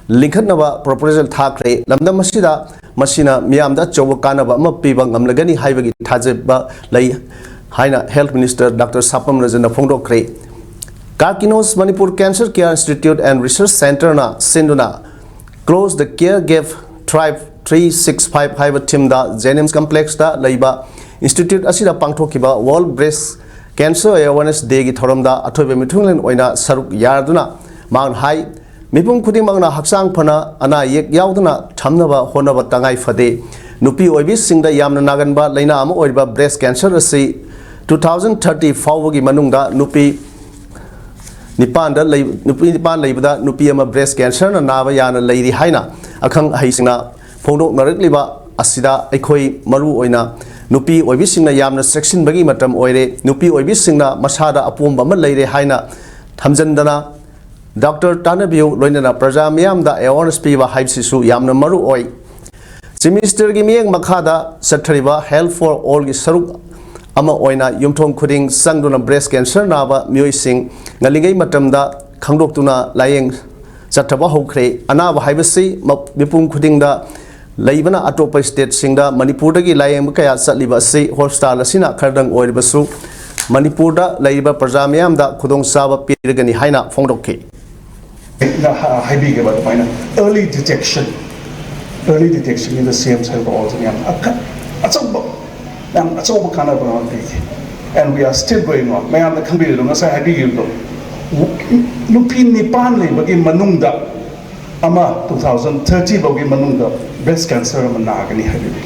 ꯂꯤꯡꯈꯠꯅꯕ proposal ꯊꯥꯈ꯭ꯔꯦ꯫ ꯂꯝꯗꯝ ꯑꯁꯤꯗ ꯃꯁꯤꯅ ꯃꯤꯌꯥꯝꯗ ꯑꯆꯧꯕ ꯀꯥꯟꯅꯕ ꯑꯃ ꯄꯤꯕ ꯉꯝꯂꯒꯅꯤ ꯍꯥꯏꯕꯒꯤ ꯊꯥꯖꯕ ꯂꯩ ꯍꯥꯏꯅ Health Minister Doctor ꯁꯥꯄꯝ ꯔꯖꯅ ꯐꯣꯡꯗꯣꯛꯈ꯭ꯔꯦ꯫ Karkinos Manipur Cancer Care Institute and Research Centreꯅ ꯁꯤꯟꯗꯨꯅ Close the Care Gap, Thrive three six five ꯍꯥꯏꯕ themeꯗ JNIMS complexꯇ ꯂꯩꯕ institute ꯑꯁꯤꯗ ꯄꯥꯡꯊꯣꯛꯈꯤꯕ World Breast Cancer Awareness Dayꯒꯤ ꯊꯧꯔꯝꯗ ꯑꯊꯣꯏꯕ ꯃꯤꯊꯨꯡꯂꯦꯟ ꯑꯣꯏꯅ ꯁꯔꯨꯛ ꯌꯥꯗꯨꯅ ꯃꯍꯥꯛꯅ ꯍꯥꯏ, ꯃꯤꯄꯨꯝ ꯈꯨꯗꯤꯡꯃꯛꯅ ꯍꯛꯆꯥꯡ ꯐꯅ ꯑꯅꯥ ꯑꯌꯦꯛ ꯌꯥꯎꯗꯅ ꯊꯝꯅꯕ ꯍꯣꯠꯅꯕ ꯇꯉꯥꯏ ꯐꯗꯦ꯫ ꯅꯨꯄꯤ ꯑꯣꯏꯕꯤꯁꯤꯡꯗ ꯌꯥꯝꯅ ꯅꯥꯒꯟꯕ ꯂꯩꯅꯥ ꯑꯃ ꯑꯣꯏꯔꯤꯕ breast cancer ꯑꯁꯤ two thousand thirty ꯐꯥꯎꯕꯒꯤ ꯃꯅꯨꯡꯗ ꯅꯨꯄꯤ ꯅꯤꯄꯥꯟꯗ ꯂꯩ-, ꯅꯨꯄꯤ ꯅꯤꯄꯥꯟ ꯂꯩꯕꯗ ꯅꯨꯄꯤ ꯑꯃ breast cancerꯅ ꯅꯥꯕ ꯌꯥꯅ ꯂꯩꯔꯤ ꯍꯥꯏꯅ ꯑꯈꯪ ꯑꯍꯩꯁꯤꯡꯅ ꯐꯣꯡꯗꯣꯛꯅꯔꯛꯂꯤꯕ ꯑꯁꯤꯗ ꯑꯩꯈꯣꯏ ꯃꯔꯨ ꯑꯣꯏꯅ ꯅꯨꯄꯤ ꯑꯣꯏꯕꯤꯁꯤꯡꯅ ꯌꯥꯝꯅ ꯆꯦꯛꯁꯤꯟꯕꯒꯤ ꯃꯇꯝ ꯑꯣꯏꯔꯦ꯫ ꯅꯨꯄꯤ ꯑꯣꯏꯕꯤꯁꯤꯡꯅ ꯃꯁꯥꯗ ꯑꯄꯣꯝꯕ ꯑꯃ ꯂꯩꯔꯦ ꯍꯥꯏꯅ ꯊꯝꯖꯤꯟꯗꯅ Doctor ꯇꯥꯟꯅꯕꯤꯌꯨ, ꯂꯣꯏꯅꯅ ꯄ꯭ꯔꯖꯥ ꯃꯤꯌꯥꯝꯗ awareness ꯄꯤꯕ ꯍꯥꯏꯕꯁꯤꯁꯨ ꯌꯥꯝꯅ ꯃꯔꯨ ꯑꯣꯏ꯫ Chief Ministerꯒꯤ ꯃꯤꯠꯌꯦꯡ ꯃꯈꯥꯗ ꯆꯠꯊꯔꯤꯕ Health for Allꯒꯤ ꯁꯔꯨꯛ ꯑꯃ ꯑꯣꯏꯅ ꯌꯨꯝꯊꯣꯡ ꯈꯨꯗꯤꯡ ꯆꯪꯗꯨꯅ breast cancer ꯅꯥꯕ ꯃꯤꯑꯣꯏꯁꯤꯡ ꯉꯜꯂꯤꯉꯩ ꯃꯇꯝꯗ ꯈꯪꯗꯣꯛꯇꯨꯅ ꯂꯥꯌꯦꯡ ꯆꯠꯊꯕ ꯍꯧꯈ꯭ꯔꯦ꯫ ꯑꯅꯥꯕ ꯍꯥꯏꯕꯁꯤ ꯃ-, ꯃꯤꯄꯨꯝ ꯈꯨꯗꯤꯡꯗ ꯂꯩꯕꯅ ꯑꯇꯣꯞꯄ ꯁ꯭ꯇꯦꯠꯁꯤꯡꯗ ꯃꯅꯤꯄꯨꯔꯗꯒꯤ ꯂꯥꯌꯦꯡꯕ ꯀꯌꯥ ꯆꯠꯂꯤꯕ ꯑꯁꯤ ꯍꯣꯁꯄꯤꯇꯥꯜ ꯑꯁꯤꯅ ꯈꯔꯗꯪ ꯑꯣꯏꯔꯕꯁꯨ ꯃꯅꯤꯄꯨꯔꯗ ꯂꯩꯔꯤꯕ ꯄ꯭ꯔꯖꯥ ꯃꯤꯌꯥꯝꯗ ꯈꯨꯗꯣꯡꯆꯥꯕ ꯄꯤꯔꯒꯅꯤ ꯍꯥꯏꯅ ꯐꯣꯡꯗꯣꯛꯈꯤ꯫ ꯍꯥꯏꯕꯤꯈꯤꯕ ꯑꯗꯨꯃꯥꯏꯅ early detection, early detectionꯒꯤꯗ ꯁꯤ ꯑꯦꯝ ꯁꯦꯜꯕ ꯑꯣꯜꯁꯤꯅ ꯌꯥꯝ ꯑꯈ-, ꯑꯆꯧꯕ, ꯌꯥꯝ ꯑꯆꯧꯕ ꯀꯥꯟꯅꯕ ꯑꯃ ꯄꯤꯈꯤ꯫ And we are still going on. ꯃꯌꯥꯝꯅ ꯈꯪꯕꯤꯔꯤꯗꯣ, ꯉꯁꯥꯏ ꯍꯥꯏꯕꯤꯈꯤꯕꯗꯣ, ꯅꯨꯄꯤ ꯅꯤꯄꯥꯟ ꯂꯩꯕꯒꯤ ꯃꯅꯨꯡꯗ ꯑꯃ two thousand thirty ꯐꯥꯎꯒꯤ ꯃꯅꯨꯡꯗ breast cancer ꯑꯃ ꯅꯥꯒꯅꯤ ꯍꯥꯏꯕꯤꯕ꯫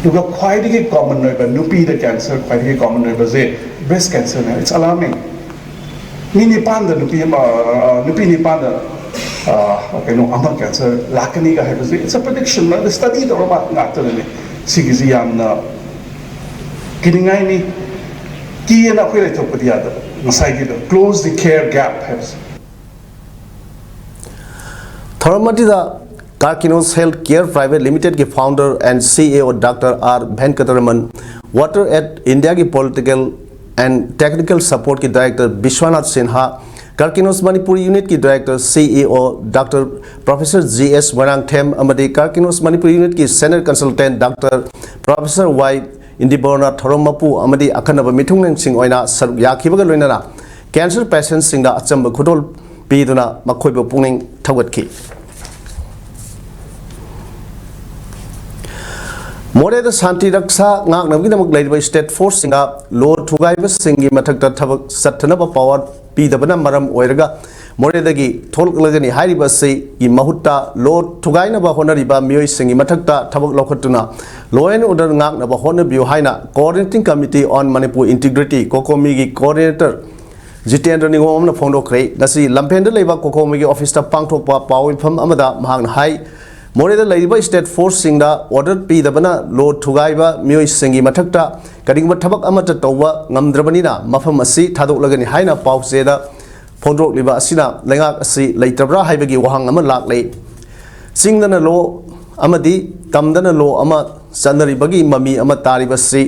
ꯑꯗꯨꯒ ꯈ꯭ꯋꯥꯏꯗꯒꯤ common ꯑꯣꯏꯕ, ꯅꯨꯄꯤꯗ cancer ꯈ꯭ꯋꯥꯏꯗꯒꯤ common ꯑꯣꯏꯕꯁꯦ breast cancerꯅꯦ꯫ It's alarming. ꯃꯤ ꯅꯤꯄꯥꯟꯗ ꯅꯨꯄꯤ ꯑꯃ, ꯅꯨꯄꯤ ꯅꯤꯄꯥꯟꯗ, ꯑ, ꯀꯩꯅꯣ, ꯑꯃ cancer ꯂꯥꯛꯀꯅꯤꯒ ꯍꯥꯏꯕꯁꯦ, it's a prediction, study ꯇꯧꯔꯕ ꯉꯥꯛꯇꯅꯅꯦ꯫ ꯁꯤꯒꯤꯁꯤ ꯌꯥꯝꯅ ꯀꯤꯅꯤꯡꯉꯥꯏꯅꯤ꯫ ꯀꯤꯌꯦꯅ ꯑꯩꯈꯣꯏ ꯂꯩꯊꯣꯛꯄꯗꯤ ꯌꯥꯗꯕ꯫ ꯉꯁꯥꯏꯒꯤꯗꯣ, close the care gap ꯍꯥꯏꯕꯁꯦ꯫ ꯊꯧꯔꯝ ꯑꯗꯨꯗ Karkinos Health Care Private Limitedꯀꯤ founder and C E O Doctor R Venkataraman, Water Aid Indiaꯒꯤ political and technical supportꯀꯤ director Bishwanath Sinha, Karkinos Manipur Unitꯀꯤ director C E O Doctor Professor G S Moirangthem ꯑꯃꯗꯤ Karkinos Manipur Unitꯀꯤ senior consultant Doctor Professor Y ꯏꯟꯗꯤꯕꯣꯔꯅ ꯊꯧꯔꯝ ꯃꯄꯨ ꯑꯃꯗꯤ ꯑꯈꯟꯅꯕ ꯃꯤꯊꯨꯡꯂꯦꯟꯁꯤꯡ ꯑꯣꯏꯅ ꯁꯔꯨꯛ ꯌꯥꯈꯤꯕꯒ ꯂꯣꯏꯅꯅ cancer patientꯁꯤꯡꯗ ꯑꯆꯝꯕ ꯈꯨꯗꯣꯜ ꯄꯤꯗꯨꯅ ꯃꯈꯣꯏꯕꯨ ꯄꯨꯛꯅꯤꯡ ꯊꯧꯒꯠꯈꯤ꯫ ꯃꯣꯔꯦꯗ ꯁꯥꯟꯇꯤ ꯔꯛꯁꯥ ꯉꯥꯛꯅꯕꯒꯤꯗꯃꯛ ꯂꯩꯔꯤꯕ state forceꯁꯤꯡꯅ law ꯊꯨꯒꯥꯏꯕꯁꯤꯡꯒꯤ ꯃꯊꯛꯇ ꯊꯕꯛ ꯆꯠꯊꯅꯕ power ꯄꯤꯗꯕꯅ ꯃꯔꯝ ꯑꯣꯏꯔꯒ ꯃꯣꯔꯦꯗꯒꯤ ꯊꯣꯛꯂꯛꯂꯒꯅꯤ ꯍꯥꯏꯔꯤꯕ ꯑꯁꯤꯒꯤ ꯃꯍꯨꯠꯇ law ꯊꯨꯒꯥꯏꯅꯕ ꯍꯣꯠꯅꯔꯤꯕ ꯃꯤꯑꯣꯏꯁꯤꯡꯒꯤ ꯃꯊꯛꯇ ꯊꯕꯛ ꯂꯧꯈꯠꯇꯨꯅ law and order ꯉꯥꯛꯅꯕ ꯍꯣꯠꯅꯕꯤꯌꯨ ꯍꯥꯏꯅ Coordinating Committee on Manipur Integrity, COCOMIꯒꯤ coordinator Jitendra ꯅꯤꯉꯣꯝ ꯑꯃꯅ ꯐꯣꯡꯗꯣꯛꯈ꯭ꯔꯦ꯫ ꯉꯁꯤ ꯂꯝꯐꯦꯟꯗ ꯂꯩꯕ COCOMIꯒꯤ officeꯇ ꯄꯥꯡꯊꯣꯛꯄ ꯄꯥꯎ ꯃꯤꯐꯝ ꯑꯃꯗ ꯃꯍꯥꯛꯅ ꯍꯥꯏ, ꯃꯣꯔꯦꯗ ꯂꯩꯔꯤꯕ state forceꯁꯤꯡꯗ order ꯄꯤꯗꯕꯅ law ꯊꯨꯒꯥꯏꯕ ꯃꯤꯑꯣꯏꯁꯤꯡꯒꯤ ꯃꯊꯛꯇ ꯀꯔꯤꯒꯨꯝꯕ ꯊꯕꯛ ꯑꯃꯠꯇ ꯇꯧꯕ ꯉꯝꯗ꯭ꯔꯕꯅꯤꯅ ꯃꯐꯝ ꯑꯁꯤ ꯊꯥꯗꯣꯛꯂꯒꯅꯤ ꯍꯥꯏꯅ ꯄꯥꯎꯆꯦꯗ ꯐꯣꯡꯗꯣꯛꯂꯤꯕ ꯑꯁꯤꯅ ꯂꯩꯉꯥꯛ ꯑꯁꯤ ꯂꯩꯇ꯭ꯔꯕ꯭ꯔꯥ ꯍꯥꯏꯕꯒꯤ ꯋꯥꯍꯪ ꯑꯃ ꯂꯥꯛꯂꯦ꯫ ꯆꯤꯡꯗꯅ law ꯑꯃꯗꯤ ꯇꯝꯗꯅ law ꯑꯃ ꯆꯠꯅꯔꯤꯕꯒꯤ ꯃꯃꯤ ꯑꯃ ꯇꯥꯔꯤꯕꯁꯤ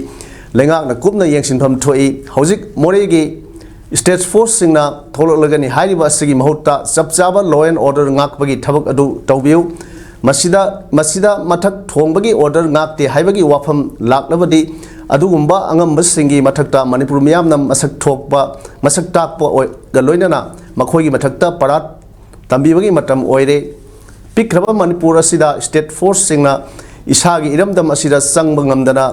ꯂꯩꯉꯥꯛꯅ ꯀꯨꯞꯅ ꯌꯦꯡꯁꯤꯟꯐꯝ ꯊꯣꯛꯏ꯫ ꯍꯧꯖꯤꯛ ꯃꯣꯔꯦꯒꯤ ꯁ꯭ꯇꯦꯠ ꯐꯣꯔꯁꯁꯤꯡꯅ ꯊꯣꯛꯂꯛꯂꯒꯅꯤ꯫ ꯍꯥꯏꯔꯤꯕ ꯑꯁꯤꯒꯤ ꯃꯍꯨꯠꯇ ꯆꯞ ꯆꯥꯕ law and order ꯉꯥꯛꯄꯒꯤ ꯊꯕꯛ ꯑꯗꯨ ꯇꯧꯕꯤꯌꯨ꯫ ꯃꯁꯤꯗ, ꯃꯁꯤꯗ ꯃꯊꯛ ꯊꯣꯡꯕꯒꯤ order ꯉꯥꯛꯇꯦ ꯍꯥꯏꯕꯒꯤ ꯋꯥꯐꯝ ꯂꯥꯛꯂꯕꯗꯤ, ꯑꯗꯨꯒꯨꯝꯕ ꯑꯉꯝꯕꯁꯤꯡꯒꯤ ꯃꯊꯛꯇ ꯃꯅꯤꯄꯨꯔ ꯃꯤꯌꯥꯝꯅ ꯃꯁꯛ ꯊꯣꯛꯄ, ꯃꯁꯛ ꯇꯥꯛꯄ ꯑꯣꯏꯒ ꯂꯣꯏꯅꯅ ꯃꯈꯣꯏꯒꯤ ꯃꯊꯛꯇ ꯄꯔꯥꯠ ꯇꯝꯕꯤꯕꯒꯤ ꯃꯇꯝ ꯑꯣꯏꯔꯦ꯫ ꯄꯤꯛꯈ꯭ꯔꯕ ꯃꯅꯤꯄꯨꯔ ꯑꯁꯤꯗ ꯁ꯭ꯇꯦꯠ ꯐꯣꯔꯁꯁꯤꯡꯅ ꯏꯁꯥꯒꯤ ꯏꯔꯝꯗꯝ ꯑꯁꯤꯗ ꯆꯪꯕ ꯉꯝꯗꯅ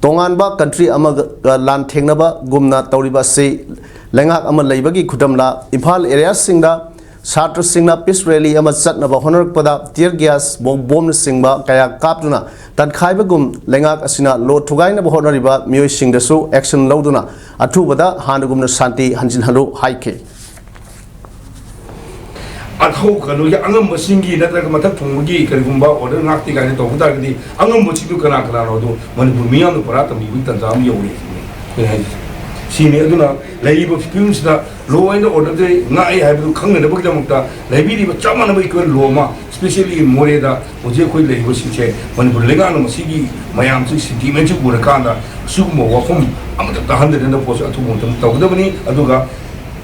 ꯇꯣꯉꯥꯟꯕ ꯀꯟꯇ꯭ꯔꯤ ꯑꯃꯒ ꯂꯥꯟꯊꯦꯡꯅꯕꯒꯨꯝꯅ ꯇꯧꯔꯤꯕ ꯑꯁꯤ ꯂꯩꯉꯥꯛ ꯑꯃ ꯂꯩꯕꯒꯤ ꯈꯨꯗꯝꯂ? ꯏꯝꯐꯥꯜ ꯑꯦꯔꯤꯌꯥꯁꯤꯡꯗ ꯁꯥꯇ꯭ꯔꯁꯤꯡꯅ ꯄꯤꯁ ꯔꯦꯂꯤ ꯑꯃ ꯆꯠꯅꯕ ꯍꯣꯠꯅꯔꯛꯄꯗ ꯇꯤꯌꯔ ꯒ꯭ꯌꯥꯁ, ꯕꯣꯝꯅꯆꯤꯡꯕ ꯀꯌꯥ ꯀꯥꯞꯇꯨꯅ ꯇꯟꯈꯥꯏꯕꯒꯨꯝ, ꯂꯩꯉꯥꯛ ꯑꯁꯤꯅ ꯂꯣ ꯊꯨꯒꯥꯏꯅꯕ ꯍꯣꯠꯅꯔꯤꯕ ꯃꯤꯑꯣꯏꯁꯤꯡꯗꯁꯨ ꯑꯦꯛꯁꯟ ꯂꯧꯗꯨꯅ ꯑꯊꯨꯕꯗ ꯍꯥꯟꯅꯒꯨꯝꯅ ꯁꯥꯟꯇꯤ ꯍꯟꯖꯤꯜꯍꯜꯂꯨ ꯍꯥꯏꯈꯤ꯫ ꯑꯊꯧ ꯀꯩꯅꯣꯒꯤ ꯑꯉꯝꯕꯁꯤꯡꯒꯤ ꯅꯠꯇ꯭ꯔꯒ ꯃꯊꯛ ꯊꯣꯡꯕꯒꯤ ꯀꯔꯤꯒꯨꯝꯕ order ꯉꯥꯛꯇꯦ ꯀꯥꯏꯅ ꯇꯧꯕ ꯇꯥꯔꯒꯗꯤ, ꯑꯉꯝꯕꯁꯤꯡꯗꯨ ꯀꯅꯥ ꯀꯅꯥꯅꯣ ꯑꯗꯨ ꯃꯅꯤꯄꯨꯔ ꯃꯤꯌꯥꯝꯅ ꯄꯨꯔꯥ ꯇꯝꯕꯤꯕꯒꯤ ꯇꯥꯟꯖꯥ ꯑꯃ ꯌꯧꯔꯦ ꯁꯤꯅꯤ ꯑꯩꯈꯣꯏꯅ ꯍꯥꯏꯔꯤꯁꯦ꯫ ꯁꯤꯅꯤ꯫ ꯑꯗꯨꯅ ꯂꯩꯔꯤꯕ ꯐꯤꯕꯝꯁꯤꯗ law and order ꯁꯦ ꯉꯥꯛꯑꯦ ꯍꯥꯏꯕꯗꯨ ꯈꯪꯅꯅꯕꯒꯤꯗꯃꯛꯇ ꯂꯩꯕꯤꯔꯤꯕ ꯆꯞ ꯃꯥꯟꯅꯕ equal law ꯑꯃ, specially ꯃꯣꯔꯦꯗ ꯍꯧꯖꯤꯛ ꯑꯩꯈꯣꯏ ꯂꯩꯔꯤꯕꯁꯤꯡꯁꯦ ꯃꯅꯤꯄꯨꯔ ꯂꯩꯉꯥꯛꯅ ꯃꯁꯤꯒꯤ ꯃꯌꯥꯝꯁꯤ, sentiments ꯁꯤ ꯎꯔꯀꯥꯟꯗ ꯑꯁꯤꯒꯨꯝꯕ ꯋꯥꯐꯝ ꯑꯃꯠꯇ ꯇꯥꯍꯟꯗꯅꯕ ꯄꯣꯠꯁꯦ ꯑꯊꯨꯕ ꯃꯇꯝꯗ ꯇꯧꯒꯗꯕꯅꯤ꯫ ꯑꯗꯨꯒ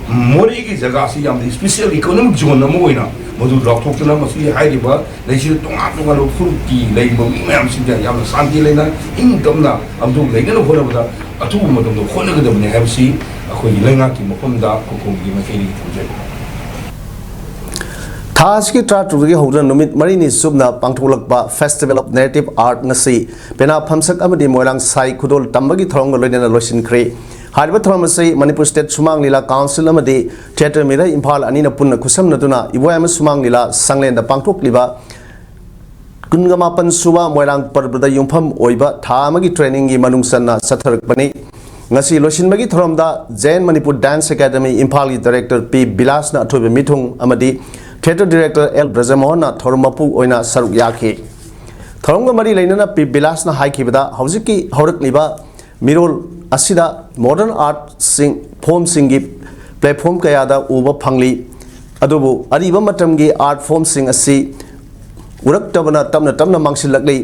ꯃꯣꯔꯦꯒꯤ ꯖꯒꯥꯁꯤ ꯌꯥꯝꯅ special economic zone ꯑꯃ ꯑꯣꯏꯅ ꯃꯗꯨ ꯂꯥꯎꯊꯣꯛꯇꯨꯅ, ꯃꯁꯤꯒꯤ ꯍꯥꯏꯔꯤꯕ ꯂꯩꯁꯤꯗ ꯇꯣꯉꯥꯟ ꯇꯣꯉꯥꯟꯕ ꯐꯨꯔꯨꯞꯀꯤ ꯂꯩꯔꯤꯕ ꯃꯤ ꯃꯌꯥꯝꯁꯤꯡꯁꯦ ꯌꯥꯝꯅ ꯁꯥꯟꯇꯤ ꯂꯩꯅ, ꯏꯪ ꯇꯞꯅ ꯑꯃꯁꯨꯡ ꯂꯩꯅꯅꯕ ꯍꯣꯠꯅꯕꯗ ꯑꯊꯨꯕ ꯃꯇꯝꯗ ꯍꯣꯠꯅꯒꯗꯕꯅꯤ ꯍꯥꯏꯕꯁꯤ ꯑꯩꯈꯣꯏꯒꯤ ꯂꯩꯉꯥꯛꯀꯤ ꯃꯐꯝꯗ ꯈꯨꯈꯣꯡꯒꯤ ꯃꯥꯏꯀꯩꯗꯒꯤ ꯊꯝꯖꯔꯤ꯫ ꯊꯥ ꯑꯁꯤꯒꯤ ꯇꯔꯥꯇꯔꯨꯛꯇꯒꯤ ꯍꯧꯗꯨꯅ ꯅꯨꯃꯤꯠ ꯃꯔꯤꯅꯤ ꯆꯨꯞꯅ ꯄꯥꯡꯊꯣꯛꯂꯛꯄ Festival of Native Art ꯉꯁꯤ ꯄꯦꯅꯥ ꯐꯝꯁꯛ ꯑꯃꯗꯤ ꯃꯣꯏꯔꯥꯡ ꯁꯥꯏ ꯈꯨꯗꯣꯜ ꯇꯝꯕꯒꯤ ꯊꯧꯔꯝꯒ ꯂꯣꯏꯅꯅ ꯂꯣꯏꯁꯤꯟꯈ꯭ꯔꯦ꯫ ꯍꯥꯏꯔꯤꯕ ꯊꯧꯔꯝ ꯑꯁꯤ ꯃꯅꯤꯄꯨꯔ ꯁ꯭ꯇꯦꯠ ꯁꯨꯃꯥꯡ ꯂꯤꯂꯥ ꯀꯥꯎꯟꯁꯤꯜ ꯑꯃꯗꯤ ꯊꯤꯌꯦꯇꯔ ꯃꯤꯔ ꯏꯝꯐꯥꯜ ꯑꯅꯤꯅ ꯄꯨꯟꯅ ꯈꯨꯠꯁꯝꯅꯗꯨꯅ ꯏꯕꯣꯌꯥꯏꯃ ꯁꯨꯃꯥꯡ ꯂꯤꯂꯥ ꯁꯪꯂꯦꯟꯗ ꯄꯥꯡꯊꯣꯛꯂꯤꯕ ꯀꯨꯟꯒ ꯃꯥꯄꯟ ꯁꯨꯕ ꯃꯣꯏꯔꯥꯡ ꯄꯔꯕꯗ ꯌꯨꯝꯐꯝ ꯑꯣꯏꯕ ꯊꯥ ꯑꯃꯒꯤ trainingꯒꯤ ꯃꯅꯨꯡ ꯆꯟꯅ ꯆꯠꯊꯔꯛꯄꯅꯤ꯫ ꯉꯁꯤ ꯂꯣꯏꯁꯤꯟꯕꯒꯤ ꯊꯧꯔꯝꯗ Jain Manipur Dance Academy ꯏꯝꯐꯥꯜꯒꯤ director ꯄꯤ ꯕꯤꯂꯥꯁꯅ ꯑꯊꯣꯏꯕ ꯃꯤꯊꯨꯡ ꯑꯃꯗꯤ theatre director ꯑꯦꯜ ꯕ꯭ꯔꯖꯃꯣꯍꯟꯅ ꯊꯧꯔꯝ ꯃꯄꯨ ꯑꯣꯏꯅ ꯁꯔꯨꯛ ꯌꯥꯈꯤ꯫ ꯊꯧꯔꯝꯒ ꯃꯔꯤ ꯂꯩꯅꯅ ꯄꯤ ꯕꯤꯂꯥꯁꯅ ꯍꯥꯏꯈꯤꯕꯗ, ꯍꯧꯖꯤꯛꯀꯤ ꯍꯧꯔꯛꯂꯤꯕ ꯃꯤꯔꯣꯜ ꯑꯁꯤꯗ modern artꯁꯤꯡ, formꯁꯤꯡꯒꯤ platform ꯀꯌꯥꯗ ꯎꯕ ꯐꯪꯂꯤ꯫ ꯑꯗꯨꯕꯨ ꯑꯔꯤꯕ ꯃꯇꯝꯒꯤ art formꯁꯤꯡ ꯑꯁꯤ ꯎꯔꯛꯇꯕꯅ ꯇꯞꯅ ꯇꯞꯅ ꯃꯥꯡꯁꯤꯜꯂꯛꯂꯤ꯫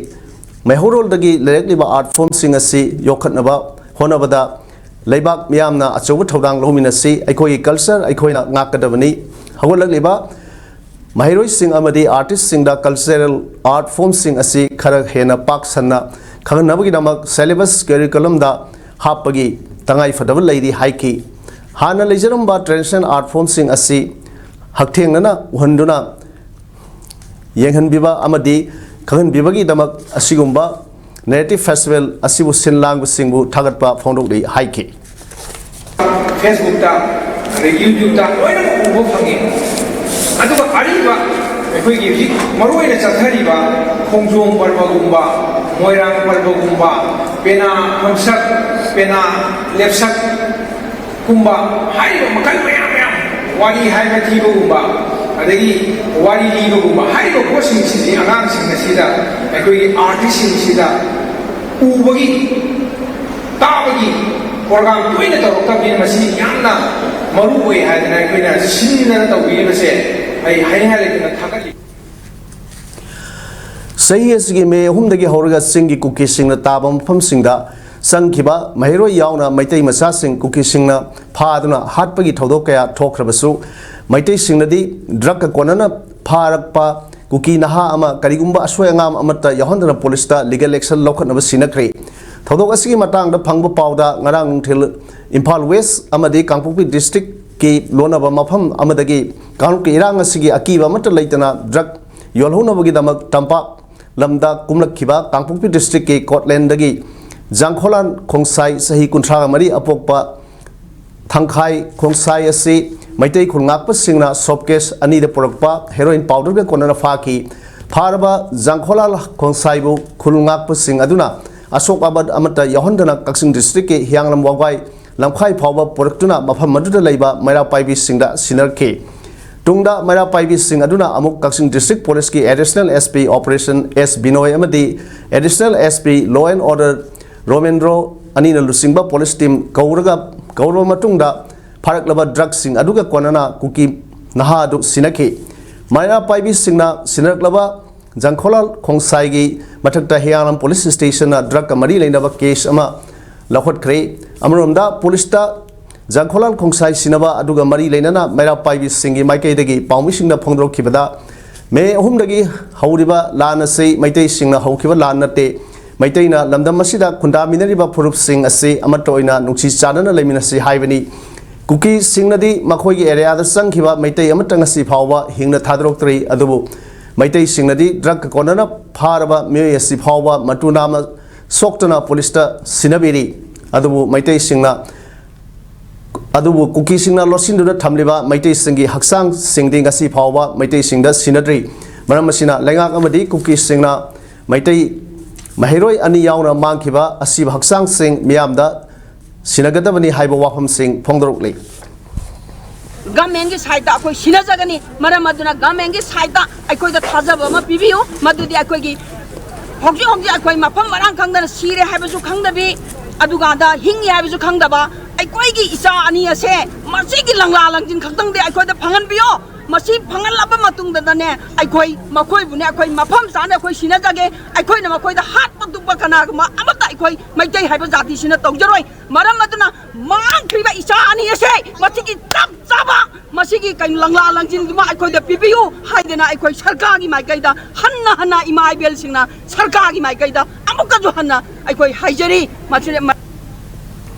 ꯃꯩꯍꯧꯔꯣꯜꯗꯒꯤ ꯂꯩꯔꯛꯂꯤꯕ art formꯁꯤꯡ ꯑꯁꯤ ꯌꯣꯛꯈꯠꯅꯕ ꯍꯣꯠꯅꯕꯗ ꯂꯩꯕꯥꯛ ꯃꯤꯌꯥꯝꯅ ꯑꯆꯧꯕ ꯊꯧꯗꯥꯡ ꯂꯧꯃꯤꯟꯅꯁꯤ꯫ ꯑꯩꯈꯣꯏꯒꯤ culture ꯑꯩꯈꯣꯏꯅ ꯉꯥꯛꯀꯗꯕꯅꯤ꯫ ꯍꯧꯒꯠꯂꯛꯂꯤꯕ ꯃꯍꯩꯔꯣꯏꯁꯤꯡ ꯑꯃꯗꯤ artistꯁꯤꯡꯗ cultural art formꯁꯤꯡ ꯑꯁꯤ ꯈꯔ ꯍꯦꯟꯅ ꯄꯥꯛ ꯁꯟꯅ ꯈꯪꯍꯟꯅꯕꯒꯤꯗꯃꯛ syllabus curriculumꯗ ꯍꯥꯞꯄꯒꯤ ꯇꯉꯥꯏ ꯐꯗꯕ ꯂꯩꯔꯤ ꯍꯥꯏꯈꯤ꯫ ꯍꯥꯟꯅ ꯂꯩꯖꯔꯝꯕ traditional art formꯁꯤꯡ ꯑꯁꯤ ꯍꯛꯊꯦꯡꯅꯅ ꯎꯍꯟꯗꯨꯅ ꯌꯦꯡꯍꯟꯕꯤꯕ ꯑꯃꯗꯤ ꯈꯪꯍꯟꯕꯤꯕꯒꯤꯗꯃꯛ ꯑꯁꯤꯒꯨꯝꯕ narrative festival ꯑꯁꯤꯕꯨ ꯁꯤꯟ ꯂꯥꯡꯕꯁꯤꯡꯕꯨ ꯊꯥꯒꯠꯄ ꯐꯣꯡꯗꯣꯛꯂꯤ ꯍꯥꯏꯈꯤ꯫ Facebookꯇ, ꯑꯗꯒꯤ YouTubeꯇ ꯂꯣꯏꯅꯃꯛ ꯎꯕ ꯐꯪꯉꯤ꯫ ꯑꯗꯨꯒ ꯑꯔꯤꯕ ꯑꯩꯈꯣꯏꯒꯤ ꯍꯧꯖꯤꯛ ꯃꯔꯨꯑꯣꯏꯅ ꯆꯠꯊꯔꯤꯕ ꯈꯣꯡꯖꯣꯝ ꯄꯔꯕꯒꯨꯝꯕ, ꯃꯣꯏꯔꯥꯡ ꯄꯔꯕꯒꯨꯝꯕ, ꯄꯦꯅꯥ ꯐꯝꯁꯛ, ꯄꯦꯅꯥ ꯂꯦꯞꯁꯛ ꯀꯨꯝꯕ ꯍꯥꯏꯔꯤꯕ ꯃꯈꯜ ꯃꯌꯥꯝ ꯃꯌꯥꯝ, ꯋꯥꯔꯤ ꯍꯥꯏꯕ ꯊꯤꯕꯒꯨꯝꯕ, ꯑꯗꯒꯤ ꯋꯥꯔꯤ ꯂꯤꯕꯒꯨꯝꯕ ꯍꯥꯏꯔꯤꯕ ꯄꯣꯠꯁꯤꯡꯁꯤꯗꯤ ꯑꯉꯥꯡꯁꯤꯡ ꯑꯁꯤꯗ, ꯑꯩꯈꯣꯏꯒꯤ artistꯁꯤꯡꯁꯤꯗ ꯎꯕꯒꯤ, ꯇꯥꯕꯒꯤ program ꯇꯣꯏꯅ ꯇꯧꯔꯛꯇꯕꯅꯤꯅ ꯃꯁꯤ ꯌꯥꯝꯅ ꯃꯔꯨ ꯑꯣꯏ ꯍꯥꯏꯗꯅ ꯑꯩꯈꯣꯏꯅ ꯁꯤꯟꯗꯅ ꯇꯧꯕꯤꯔꯤꯕꯁꯦ ꯑꯩ ꯍꯥꯏꯅꯤꯡꯉꯥꯏ ꯂꯩꯇꯅ ꯊꯥꯒꯠꯂꯤ꯫ ꯆꯍꯤ ꯑꯁꯤꯒꯤ ꯃꯦ ꯑꯍꯨꯝꯗꯒꯤ ꯍꯧꯔꯒ ꯆꯤꯡꯒꯤ ꯀꯨꯀꯤꯁꯤꯡꯅ ꯇꯥꯕ ꯃꯐꯝꯁꯤꯡꯗ ꯆꯪꯈꯤꯕ ꯃꯍꯩꯔꯣꯏ ꯌꯥꯎꯅ ꯃꯩꯇꯩ ꯃꯆꯥꯁꯤꯡ ꯀꯨꯀꯤꯁꯤꯡꯅ ꯐꯥꯗꯨꯅ ꯍꯥꯠꯄꯒꯤ ꯊꯧꯗꯣꯛ ꯀꯌꯥ ꯊꯣꯛꯈ꯭ꯔꯕꯁꯨ, ꯃꯩꯇꯩꯁꯤꯡꯅꯗꯤ drugꯀ ꯀꯣꯟꯅꯅ ꯐꯥꯔꯛꯄ ꯀꯨꯀꯤ ꯅꯍꯥ ꯑꯃ ꯀꯔꯤꯒꯨꯝꯕ ꯑꯁꯣꯏ ꯑꯉꯥꯝ ꯑꯃꯠꯇ ꯌꯥꯎꯍꯟꯗꯅ policeꯇ legal action ꯂꯧꯈꯠꯅꯕ ꯁꯤꯟꯅꯈ꯭ꯔꯦ꯫ ꯊꯧꯗꯣꯛ ꯑꯁꯤꯒꯤ ꯃꯇꯥꯡꯗ ꯐꯪꯕ ꯄꯥꯎꯗ ꯉꯔꯥꯡ ꯅꯨꯡꯊꯤꯜ ꯏꯝꯐꯥꯜ West ꯑꯃꯗꯤ ꯀꯥꯡꯄꯣꯛꯄꯤ districtꯀꯤ ꯂꯣꯟꯅꯕ ꯃꯐꯝ ꯑꯃꯗꯒꯤ ꯀꯥꯡꯂꯨꯞꯀꯤ ꯏꯔꯥꯡ ꯑꯁꯤꯒꯤ ꯑꯀꯤꯕ ꯑꯃꯠꯇ ꯂꯩꯇꯅ drug ꯌꯣꯜꯍꯧꯅꯕꯒꯤꯗꯃꯛ ꯇꯝꯄꯥꯛ ꯂꯝꯗ ꯀꯨꯝꯂꯛꯈꯤꯕ ꯀꯥꯡꯄꯣꯛꯄꯤ districtꯀꯤ ꯀꯣꯠꯂꯦꯟꯗꯒꯤ ꯖꯥꯡꯈꯣꯂꯥꯟ ꯈꯣꯡꯁꯥꯏ, ꯆꯍꯤ ꯀꯨꯟꯊ꯭ꯔꯥꯒ ꯃꯔꯤ, ꯑꯄꯣꯛꯄ ꯊꯪꯈꯥꯏ ꯈꯣꯡꯁꯥꯏ ꯑꯁꯤ ꯃꯩꯇꯩ ꯈꯨꯜ ꯉꯥꯛꯄꯁꯤꯡꯅ soap case ꯑꯅꯤꯗ ꯄꯨꯔꯛꯄ heroin powderꯒ ꯀꯣꯟꯅꯅ ꯐꯥꯈꯤ꯫ ꯐꯥꯔꯕ ꯖꯥꯡꯈꯣꯂꯥꯟ ꯈꯣꯡꯁꯥꯏꯕꯨ ꯈꯨꯜ ꯉꯥꯛꯄꯁꯤꯡ ꯑꯗꯨꯅ ꯑꯁꯣꯛ ꯑꯄꯟ ꯑꯃꯠꯇ ꯌꯥꯎꯍꯟꯗꯅ ꯀꯛꯆꯤꯡ districtꯀꯤ ꯍꯤꯌꯥꯡꯂꯝ ꯋꯥꯕꯥꯏ ꯂꯝꯈꯥꯏ ꯐꯥꯎꯕ ꯄꯨꯔꯛꯇꯨꯅ ꯃꯐꯝ ꯑꯗꯨꯗ ꯂꯩꯕ ꯃꯩꯔꯥ ꯄꯥꯏꯕꯤꯁꯤꯡꯗ ꯁꯤꯟꯅꯔꯛꯈꯤ꯫ ꯇꯨꯡꯗ ꯃꯩꯔꯥ ꯄꯥꯏꯕꯤꯁꯤꯡ ꯑꯗꯨꯅ ꯑꯃꯨꯛ ꯀꯛꯆꯤꯡ district policeꯀꯤ additional SP operation S ꯕꯤꯅꯣꯏ ꯑꯃꯗꯤ additional SP law and order ꯔꯣꯃꯦꯟꯗ꯭ꯔꯣ ꯑꯅꯤꯅ ꯂꯨꯆꯤꯡꯕ police team ꯀꯧꯔꯒ, ꯀꯧꯔꯕ ꯃꯇꯨꯡꯗ ꯐꯥꯔꯛꯂꯕ drugꯁꯤꯡ ꯑꯗꯨꯒ ꯀꯣꯟꯅꯅ ꯀꯨꯀꯤ ꯅꯍꯥ ꯑꯗꯨ ꯁꯤꯟꯅꯈꯤ꯫ ꯃꯩꯔꯥ ꯄꯥꯏꯕꯤꯁꯤꯡꯅ ꯁꯤꯟꯅꯔꯛꯂꯕ ꯖꯪꯈꯣꯂꯥꯜ ꯈꯣꯡꯁꯥꯏꯒꯤ ꯃꯊꯛꯇ ꯍꯤꯌꯥꯡꯂꯝ police stationꯅ drugꯀ ꯃꯔꯤ ꯂꯩꯅꯕ case ꯑꯃ ꯂꯧꯈꯠꯈ꯭ꯔꯦ꯫ ꯑꯃꯔꯣꯝꯗ ꯄꯨꯂꯤꯁꯇ ꯖꯪꯈꯣꯂꯥꯜ ꯈꯣꯡꯁꯥꯏ ꯁꯤꯟꯅꯕ ꯑꯗꯨꯒ ꯃꯔꯤ ꯂꯩꯅꯅ ꯃꯩꯔꯥ ꯄꯥꯏꯕꯤꯁꯤꯡꯒꯤ ꯃꯥꯏꯀꯩꯗꯒꯤ ꯄꯥꯎꯃꯤꯁꯤꯡꯅ ꯐꯣꯡꯗꯣꯔꯛꯈꯤꯕꯗ, ꯃꯦ ꯑꯍꯨꯝꯗꯒꯤ ꯍꯧꯔꯤꯕ ꯂꯥꯟ ꯑꯁꯤ ꯃꯩꯇꯩꯁꯤꯡꯅ ꯍꯧꯈꯤꯕ ꯂꯥꯟ ꯅꯠꯇꯦ, ꯃꯩꯇꯩꯅ ꯂꯝꯗꯝ ꯑꯁꯤꯗ ꯈꯨꯟꯗꯥꯃꯤꯟꯅꯔꯤꯕ ꯐꯨꯔꯨꯞꯁꯤꯡ ꯑꯁꯤ ꯑꯃꯠꯇ ꯑꯣꯏꯅ ꯅꯨꯡꯁꯤ ꯆꯥꯟꯅꯅ ꯂꯩꯃꯤꯟꯅꯁꯤ ꯍꯥꯏꯕꯅꯤ꯫ ꯀꯨꯀꯤꯁꯤꯡꯅꯗꯤ ꯃꯈꯣꯏꯒꯤ ꯑꯦꯔꯤꯌꯥꯗ ꯆꯪꯈꯤꯕ ꯃꯩꯇꯩ ꯑꯃꯠꯇ ꯉꯁꯤ ꯐꯥꯎꯕ ꯍꯤꯡꯅ ꯊꯥꯗꯣꯔꯛꯇ꯭ꯔꯤ꯫ ꯑꯗꯨꯕꯨ ꯃꯩꯇꯩꯁꯤꯡꯅꯗꯤ ꯗ꯭ꯔꯒꯀ ꯀꯣꯟꯅꯅ ꯐꯥꯔꯕ ꯃꯤꯑꯣꯏ ꯑꯁꯤ ꯐꯥꯎꯕ ꯃꯇꯨ ꯅꯥꯝꯃ ꯁꯣꯛꯇꯅ ꯄꯨꯂꯤꯁꯇ ꯁꯤꯟꯅꯕꯤꯔꯤ꯫ ꯑꯗꯨꯕꯨ ꯃꯩꯇꯩꯁꯤꯡꯅ, ꯑꯗꯨꯕꯨ ꯀꯨꯀꯤꯁꯤꯡꯅ ꯂꯣꯠꯁꯤꯟꯗꯨꯅ ꯊꯝꯂꯤꯕ ꯃꯩꯇꯩꯁꯤꯡꯒꯤ ꯍꯛꯆꯥꯡꯁꯤꯡꯗꯤ ꯉꯁꯤ ꯐꯥꯎꯕ ꯃꯩꯇꯩꯁꯤꯡꯗ ꯁꯤꯟꯅꯗ꯭ꯔꯤ꯫ ꯃꯔꯝ ꯑꯁꯤꯅ ꯂꯩꯉꯥꯛ ꯑꯃꯗꯤ ꯀꯨꯀꯤꯁꯤꯡꯅ ꯃꯩꯇꯩ ꯃꯍꯩꯔꯣꯏ ꯑꯅꯤ ꯌꯥꯎꯅ ꯃꯥꯡꯈꯤꯕ ꯑꯁꯤꯕ ꯍꯛꯆꯥꯡꯁꯤꯡ ꯃꯤꯌꯥꯝꯗ ꯁꯤꯟꯅꯒꯗꯕꯅꯤ ꯍꯥꯏꯕ ꯋꯥꯐꯝꯁꯤꯡ ꯐꯣꯡꯗꯣꯔꯛꯂꯤ꯫ ꯒꯃꯦꯟꯒꯤ ꯁꯥꯏꯠꯇ ꯑꯩꯈꯣꯏ ꯁꯤꯟꯅꯖꯒꯅꯤ꯫ ꯃꯔꯝ ꯑꯗꯨꯅ ꯒꯃꯦꯟꯒꯤ ꯁꯥꯏꯠꯇ ꯑꯩꯈꯣꯏꯗ ꯊꯥꯖꯕ ꯑꯃ ꯄꯤꯕꯤꯌꯨ, ꯃꯗꯨꯗꯤ ꯑꯩꯈꯣꯏꯒꯤ ꯍꯧꯖꯤꯛ ꯍꯧꯖꯤꯛ ꯑꯩꯈꯣꯏ ꯃꯐꯝ ꯃꯔꯥꯡ ꯈꯪꯗꯅ ꯁꯤꯔꯦ ꯍꯥꯏꯕꯁꯨ ꯈꯪꯗꯕꯤ, ꯑꯗꯨꯒ ꯑꯗ ꯍꯤꯡꯉꯤ ꯍꯥꯏꯕꯁꯨ ꯈꯪꯗꯕ ꯑꯩꯈꯣꯏꯒꯤ ꯏꯆꯥ ꯑꯅꯤ ꯑꯁꯦ ꯃꯁꯤꯒꯤ ꯂꯪꯂꯥ ꯂꯪꯖꯤꯟ ꯈꯛꯇꯪꯗꯤ ꯑꯩꯈꯣꯏꯗ ꯐꯪꯍꯟꯕꯤꯌꯣ꯫ ꯃꯁꯤ ꯐꯪꯍꯜꯂꯕ ꯃꯇꯨꯡꯗꯅꯦ, ꯑꯩꯈꯣꯏ ꯃꯈꯣꯏꯕꯨꯅꯦ, ꯑꯩꯈꯣꯏ ꯃꯐꯝ ꯆꯥꯅ ꯑꯩꯈꯣꯏ ꯁꯤꯟꯅꯖꯒꯦ꯫ ꯑꯩꯈꯣꯏꯅ ꯃꯈꯣꯏꯗ ꯍꯥꯠꯄ ꯇꯨꯞꯄ ꯀꯅꯥꯒꯨꯝꯕ ꯑꯃꯠꯇ ꯑꯩꯈꯣꯏ ꯃꯩꯇꯩ ꯍꯥꯏꯕ ꯖꯥꯇꯤꯁꯤꯅ ꯇꯧꯖꯔꯣꯏ꯫ ꯃꯔꯝ ꯑꯗꯨꯅ ꯃꯥꯡꯈ꯭ꯔꯤꯕ ꯏꯆꯥ ꯑꯅꯤ ꯑꯁꯦ ꯃꯁꯤꯒꯤ ꯆꯞ ꯆꯥꯕ ꯃꯁꯤꯒꯤ ꯀꯩꯅꯣ ꯂꯪꯂꯥ ꯂꯪꯖꯤꯟꯗꯨꯃ ꯑꯩꯈꯣꯏꯗ ꯄꯤꯕꯤꯌꯨ ꯍꯥꯏꯗꯅ ꯑꯩꯈꯣꯏ ꯁꯔꯀꯥꯔꯒꯤ ꯃꯥꯏꯀꯩꯗ ꯍꯟꯅ ꯍꯟꯅ ꯏꯃꯥ ꯏꯕꯦꯜꯁꯤꯡꯅ ꯁꯔꯀꯥꯔꯒꯤ ꯃꯥꯏꯀꯩꯗ ꯑꯃꯨꯛꯀꯁꯨ ꯍꯟꯅ ꯑꯩꯈꯣꯏ ꯍꯥꯏꯖꯔꯤ꯫ ꯃꯁꯤꯗ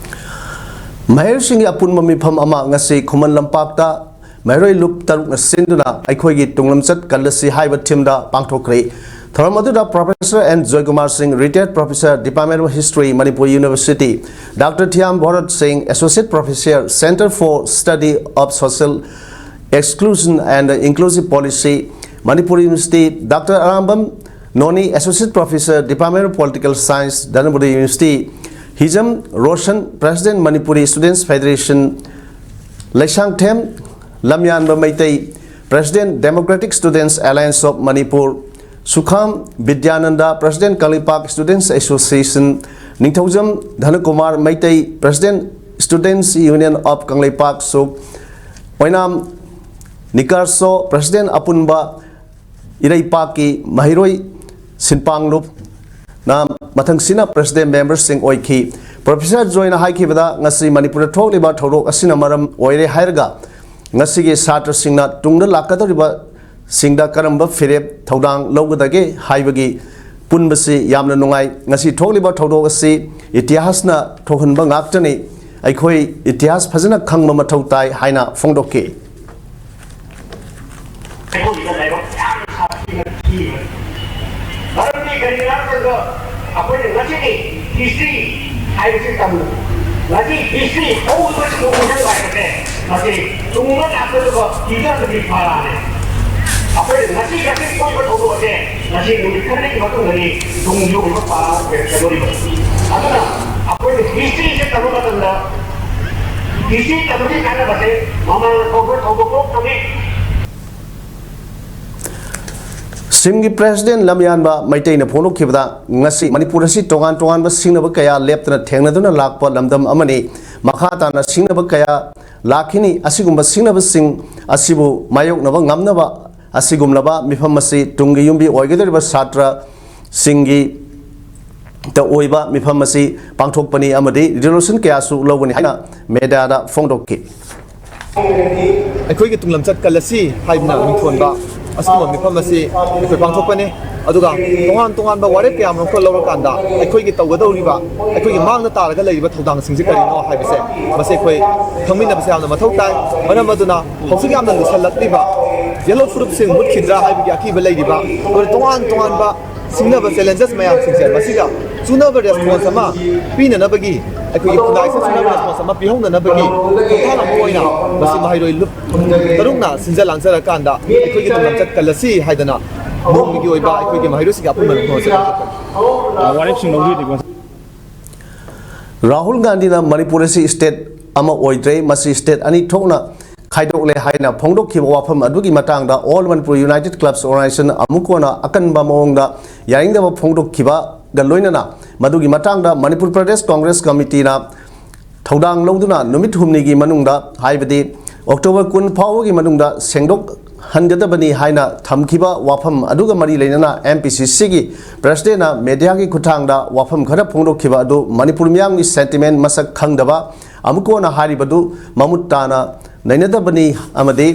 ꯃꯍꯩꯔꯣꯏꯁꯤꯡꯒꯤ ꯑꯄꯨꯟꯕ ꯃꯤꯐꯝ ꯑꯃ ꯉꯁꯤ ꯈꯨꯃꯟ ꯂꯝꯄꯥꯛꯇ ꯃꯍꯩꯔꯣꯏ ꯂꯨꯞ ꯇꯔꯨꯛꯅ ꯁꯤꯟꯗꯨꯅ ꯑꯩꯈꯣꯏꯒꯤ ꯇꯨꯡꯂꯝꯆꯠ ꯀꯜꯂꯁꯤ ꯍꯥꯏꯕ ꯊꯤꯝꯗ ꯄꯥꯡꯊꯣꯛꯈ꯭ꯔꯦ꯫ ꯊꯧꯔꯝ ꯑꯗꯨꯗ Professor N Joykumar Singh, Retired Professor, Department of History, Manipur University, Doctor Thiam Bharat Singh, Associate Professor, Center for Study of Social Exclusion and Inclusive Policy, Manipur University, Doctor Arambam Noni, Associate Professor, Department of Political Science, Dhananburi University, Hijam Roshan, President, Manipuri Students Federation, Leishangthem Lamyanba Meitei, President, Democratic Students Alliance of Manipur, Sukham Vidyananda, President, Kangleipak Students Association, Ningthoujam Dhanakumar Meitei, President, Students Union of Kangleipak, Suk Oinam Nikarso, President, ꯑꯄꯨꯟꯕ ꯏꯔꯩꯄꯥꯛꯀꯤ ꯃꯍꯩꯔꯣꯏ ꯁꯤꯟꯄꯥꯡꯂꯨꯞꯅ ꯃꯊꯪꯁꯤꯅ President memberꯁꯤꯡ ꯑꯣꯏꯈꯤ꯫ Professor ꯖꯣꯏꯅ ꯍꯥꯏꯈꯤꯕꯗ, ꯉꯁꯤ ꯃꯅꯤꯄꯨꯔꯗ ꯊꯣꯛꯂꯤꯕ ꯊꯧꯗꯣꯛ ꯑꯁꯤꯅ ꯃꯔꯝ ꯑꯣꯏꯔꯦ ꯍꯥꯏꯔꯒ, ꯉꯁꯤꯒꯤ ꯁꯥꯇ꯭ꯔꯁꯤꯡꯅ ꯇꯨꯡꯗ ꯂꯥꯛꯀꯗꯧꯔꯤꯕꯁꯤꯡꯗ ꯀꯔꯝꯕ ꯐꯤꯔꯦꯞ ꯊꯧꯗꯥꯡ ꯂꯧꯒꯗꯒꯦ ꯍꯥꯏꯕꯒꯤ ꯄꯨꯟꯕꯁꯤ ꯌꯥꯝꯅ ꯅꯨꯡꯉꯥꯏ꯫ ꯉꯁꯤ ꯊꯣꯛꯂꯤꯕ ꯊꯧꯗꯣꯛ ꯑꯁꯤ ꯏꯇꯤꯍꯥꯁꯅ ꯊꯣꯛꯍꯟꯕ ꯉꯥꯛꯇꯅꯤ꯫ ꯑꯩꯈꯣꯏ ꯏꯇꯤꯍꯥꯁ ꯐꯖꯅ ꯈꯪꯕ ꯃꯊꯧ ꯇꯥꯏ ꯍꯥꯏꯅ ꯐꯣꯡꯗꯣꯛꯈꯤ꯫ ꯑꯩꯈꯣꯏꯒꯤꯗ ꯂꯥꯏꯕꯛ ꯌꯥꯝꯅ ꯁꯥꯊꯤꯅ ꯊꯤꯕꯅꯤ꯫ ꯃꯔꯝꯗꯤ ꯀꯔꯤꯒꯤꯅꯣ ꯍꯥꯏꯕ ꯃꯇꯝꯗ ꯑꯩꯈꯣꯏꯅ ꯉꯁꯤꯗꯤ ꯍꯤꯁꯇ꯭ꯔꯤ ꯍꯥꯏꯕꯁꯤ ꯇꯝꯃꯤ꯫ ꯉꯁꯤ ꯍꯤꯁꯇ꯭ꯔꯤ ꯍꯧꯈꯤꯕꯁꯤꯡꯗꯨ ꯅꯤꯡꯁꯤꯡꯕ ꯍꯥꯏꯕꯁꯦ ꯃꯁꯤ ꯇꯨꯡꯗ ꯂꯥꯛꯀꯗꯕ ꯐ꯭ꯌꯨꯆꯔꯗꯗꯤ ꯐꯔꯛꯅꯤ꯫ ꯑꯩꯈꯣꯏꯅ ꯉꯁꯤ ꯉꯁꯤ ꯊꯣꯛꯏꯕ ꯊꯧꯗꯣꯛ ꯑꯁꯦ ꯉꯁꯤ ꯅꯨꯃꯤꯠ ꯈꯔꯅꯤꯒꯤ ꯃꯇꯨꯡꯗꯗꯤ ꯇꯨꯡꯒꯤ ꯑꯣꯏꯕ ꯄꯥꯔꯥ ꯑꯣꯏꯔꯛꯀꯗꯧꯔꯤꯕꯅꯤ꯫ ꯑꯗꯨꯅ ꯑꯩꯈꯣꯏꯅ ꯍꯤꯁꯇ꯭ꯔꯤꯁꯦ ꯇꯝꯕ ꯃꯇꯝꯗ ꯍꯤꯁꯇ꯭ꯔꯤ ꯇꯝꯕꯒꯤ ꯀꯥꯟꯅꯕꯁꯦ ꯃꯃꯥꯡꯗ ꯊꯧꯗꯣꯛ ꯊꯧꯗꯣꯛ ꯊꯣꯛꯄꯅꯤ꯫ ꯁꯤꯝꯒꯤ ꯄ꯭ꯔꯦꯁꯤꯗꯦꯟ ꯂꯝꯌꯥꯟꯕ ꯃꯩꯇꯩꯅ ꯐꯣꯡꯗꯣꯛꯈꯤꯕꯗ, ꯉꯁꯤ ꯃꯅꯤꯄꯨꯔ ꯑꯁꯤ ꯇꯣꯉꯥꯟ ꯇꯣꯉꯥꯟꯕ ꯁꯤꯡꯅꯕ ꯀꯌꯥ ꯂꯦꯞꯇꯅ ꯊꯦꯡꯅꯗꯨꯅ ꯂꯥꯛꯄ ꯂꯝꯗꯝ ꯑꯃꯅꯤ꯫ ꯃꯈꯥ ꯇꯥꯅ ꯁꯤꯡꯅꯕ ꯀꯌꯥ ꯂꯥꯛꯈꯤꯅꯤ꯫ ꯑꯁꯤꯒꯨꯝꯕ ꯁꯤꯡꯅꯕꯁꯤꯡ ꯑꯁꯤꯕꯨ ꯃꯥꯌꯣꯛꯅꯕ ꯉꯝꯅꯕ ꯑꯁꯤꯒꯨꯝꯂꯕ ꯃꯤꯐꯝ ꯑꯁꯤ ꯇꯨꯡꯒꯤ ꯌꯨꯝꯕꯤ ꯑꯣꯏꯒꯗꯧꯔꯤꯕ ꯁꯥꯇ꯭ꯔꯁꯤꯡꯒꯤ ꯇ ꯑꯣꯏꯕ ꯃꯤꯐꯝ ꯑꯁꯤ ꯄꯥꯡꯊꯣꯛꯄꯅꯤ ꯑꯃꯗꯤ ꯔꯤꯖꯣꯂꯨꯁꯟ ꯀꯌꯥꯁꯨ ꯂꯧꯒꯅꯤ ꯍꯥꯏꯅ ꯃꯦꯗꯤꯌꯥꯗ ꯐꯣꯡꯗꯣꯛꯈꯤ꯫ ꯑꯩꯈꯣꯏꯒꯤ ꯇꯨꯡꯂꯝꯆꯠ ꯀꯜꯂꯁꯤ ꯍꯥꯏꯗꯨꯅ ꯃꯤꯡꯊꯣꯟꯕ ꯑꯁꯤꯒꯨꯝꯕ ꯃꯤꯐꯝ ꯑꯁꯤ ꯑꯩꯈꯣꯏ ꯄꯥꯡꯊꯣꯛꯄꯅꯤ꯫ ꯑꯗꯨꯒ ꯇꯣꯉꯥꯟ ꯇꯣꯉꯥꯟꯕ ꯋꯥꯔꯦꯞ ꯀꯌꯥ ꯑꯃꯔꯣꯝ ꯈꯔ ꯂꯧꯔꯀꯥꯟꯗ ꯑꯩꯈꯣꯏꯒꯤ ꯇꯧꯒꯗꯧꯔꯤꯕ, ꯑꯩꯈꯣꯏꯒꯤ ꯃꯥꯡꯗ ꯇꯥꯔꯒ ꯂꯩꯔꯤꯕ ꯊꯧꯗꯥꯡꯁꯤꯡꯁꯤ ꯀꯔꯤꯅꯣ ꯍꯥꯏꯕꯁꯦ, ꯃꯁꯤ ꯑꯩꯈꯣꯏ ꯈꯪꯃꯤꯟꯅꯕꯁꯦ ꯌꯥꯝꯅ ꯃꯊꯧ ꯇꯥꯏ꯫ ꯃꯔꯝ ꯑꯗꯨꯅ ꯍꯧꯖꯤꯛ ꯌꯥꯝꯅ ꯂꯨꯁꯜꯂꯛꯂꯤꯕ ꯌꯦꯜꯂꯣ ꯐꯨꯔꯨꯞꯁꯤꯡ ꯃꯨꯠꯈꯤꯗ꯭ꯔꯥ ꯍꯥꯏꯕꯒꯤ ꯑꯀꯤꯕ ꯂꯩꯔꯤꯕ, ꯑꯗꯨꯒ ꯇꯣꯉꯥꯟ ꯇꯣꯉꯥꯟꯕ ꯁꯤꯡꯅꯕ ꯆꯦꯂꯦꯟꯖꯦꯁ ꯃꯌꯥꯝꯁꯤꯡꯁꯦ ꯃꯁꯤꯗ ꯆꯨꯅꯕ ꯔꯦꯁꯄꯣꯟꯁ ꯑꯃ ꯄꯤꯅꯅꯕꯒꯤ, ꯑꯩꯈꯣꯏꯒꯤ ꯈꯨꯟꯅꯥꯏꯁꯤꯗ ꯆꯨꯅꯕ ꯔꯦꯁꯄꯣꯟꯁ ꯑꯃ ꯄꯤꯍꯧꯅꯅꯕꯒꯤ ꯈꯣꯡꯊꯥꯡ ꯑꯃ ꯑꯣꯏꯅ ꯃꯁꯤ ꯃꯍꯩꯔꯣꯏ ꯂꯨꯞ ꯇꯔꯨꯛꯅ ꯁꯤꯟꯖ ꯂꯥꯡꯖꯔꯀꯥꯟꯗ ꯑꯩꯈꯣꯏꯒꯤ ꯇꯨꯡꯂꯝꯆꯠ ꯀꯜꯂꯁꯤ ꯍꯥꯏꯗꯅ ꯅꯣꯡꯃꯒꯤ ꯑꯣꯏꯕ ꯑꯩꯈꯣꯏꯒꯤ ꯃꯍꯩꯔꯣꯏꯁꯤꯡꯒꯤ ꯑꯄꯨꯟꯕ ꯋꯥꯔꯦꯞꯁꯤꯡ ꯂꯧꯕꯤꯔꯤꯕ꯫ ꯔꯥꯍꯨꯜ ꯒꯥꯟꯙꯤꯅ ꯃꯅꯤꯄꯨꯔ ꯑꯁꯤ ꯁ꯭ꯇꯦꯠ ꯑꯃ ꯑꯣꯏꯗ꯭ꯔꯦ, ꯃꯁꯤ ꯁ꯭ꯇꯦꯠ ꯑꯅꯤ ꯊꯣꯛꯅ ꯈꯥꯏꯗꯣꯛꯂꯦ ꯍꯥꯏꯅ ꯐꯣꯡꯗꯣꯛꯈꯤꯕ ꯋꯥꯐꯝ ꯑꯗꯨꯒꯤ ꯃꯇꯥꯡꯗ All Manipur United Clubs Organization ꯑꯃꯨꯛ ꯍꯟꯅ ꯑꯀꯟꯕ ꯃꯑꯣꯡꯗ ꯌꯥꯅꯤꯡꯗꯕ ꯐꯣꯡꯗꯣꯛꯈꯤꯕꯒ ꯂꯣꯏꯅꯅ ꯃꯗꯨꯒꯤ ꯃꯇꯥꯡꯗ ꯃꯅꯤꯄꯨꯔ ꯄ꯭ꯔꯗꯦꯁ ꯀꯣꯡꯒ꯭ꯔꯦꯁ ꯀꯃꯤꯇꯤꯅ ꯊꯧꯗꯥꯡ ꯂꯧꯗꯨꯅ ꯅꯨꯃꯤꯠ ꯍꯨꯝꯅꯤꯒꯤ ꯃꯅꯨꯡꯗ, ꯍꯥꯏꯕꯗꯤ ꯑꯣꯛꯇꯣꯕꯔ ꯀꯨꯟ ꯐꯥꯎꯕꯒꯤ ꯃꯅꯨꯡꯗ ꯁꯦꯡꯗꯣꯛ ꯍꯟꯒꯗꯕꯅꯤ ꯍꯥꯏꯅ ꯊꯝꯈꯤꯕ ꯋꯥꯐꯝ ꯑꯗꯨꯒ ꯃꯔꯤ ꯂꯩꯅꯅ M P C Cꯒꯤ Presidentꯅ mediaꯒꯤ ꯈꯨꯠꯊꯥꯡꯗ ꯋꯥꯐꯝ ꯈꯔ ꯐꯣꯡꯗꯣꯛꯈꯤꯕ ꯑꯗꯨ ꯃꯅꯤꯄꯨꯔ ꯃꯤꯌꯥꯝꯒꯤ sentiment ꯃꯁꯛ ꯈꯪꯗꯕ ꯑꯃꯨꯛ ꯀꯣꯟꯅ ꯍꯥꯏꯔꯤꯕꯗꯨ ꯃꯃꯨꯠ ꯇꯥꯅ ꯅꯩꯅꯗꯕꯅꯤ ꯑꯃꯗꯤ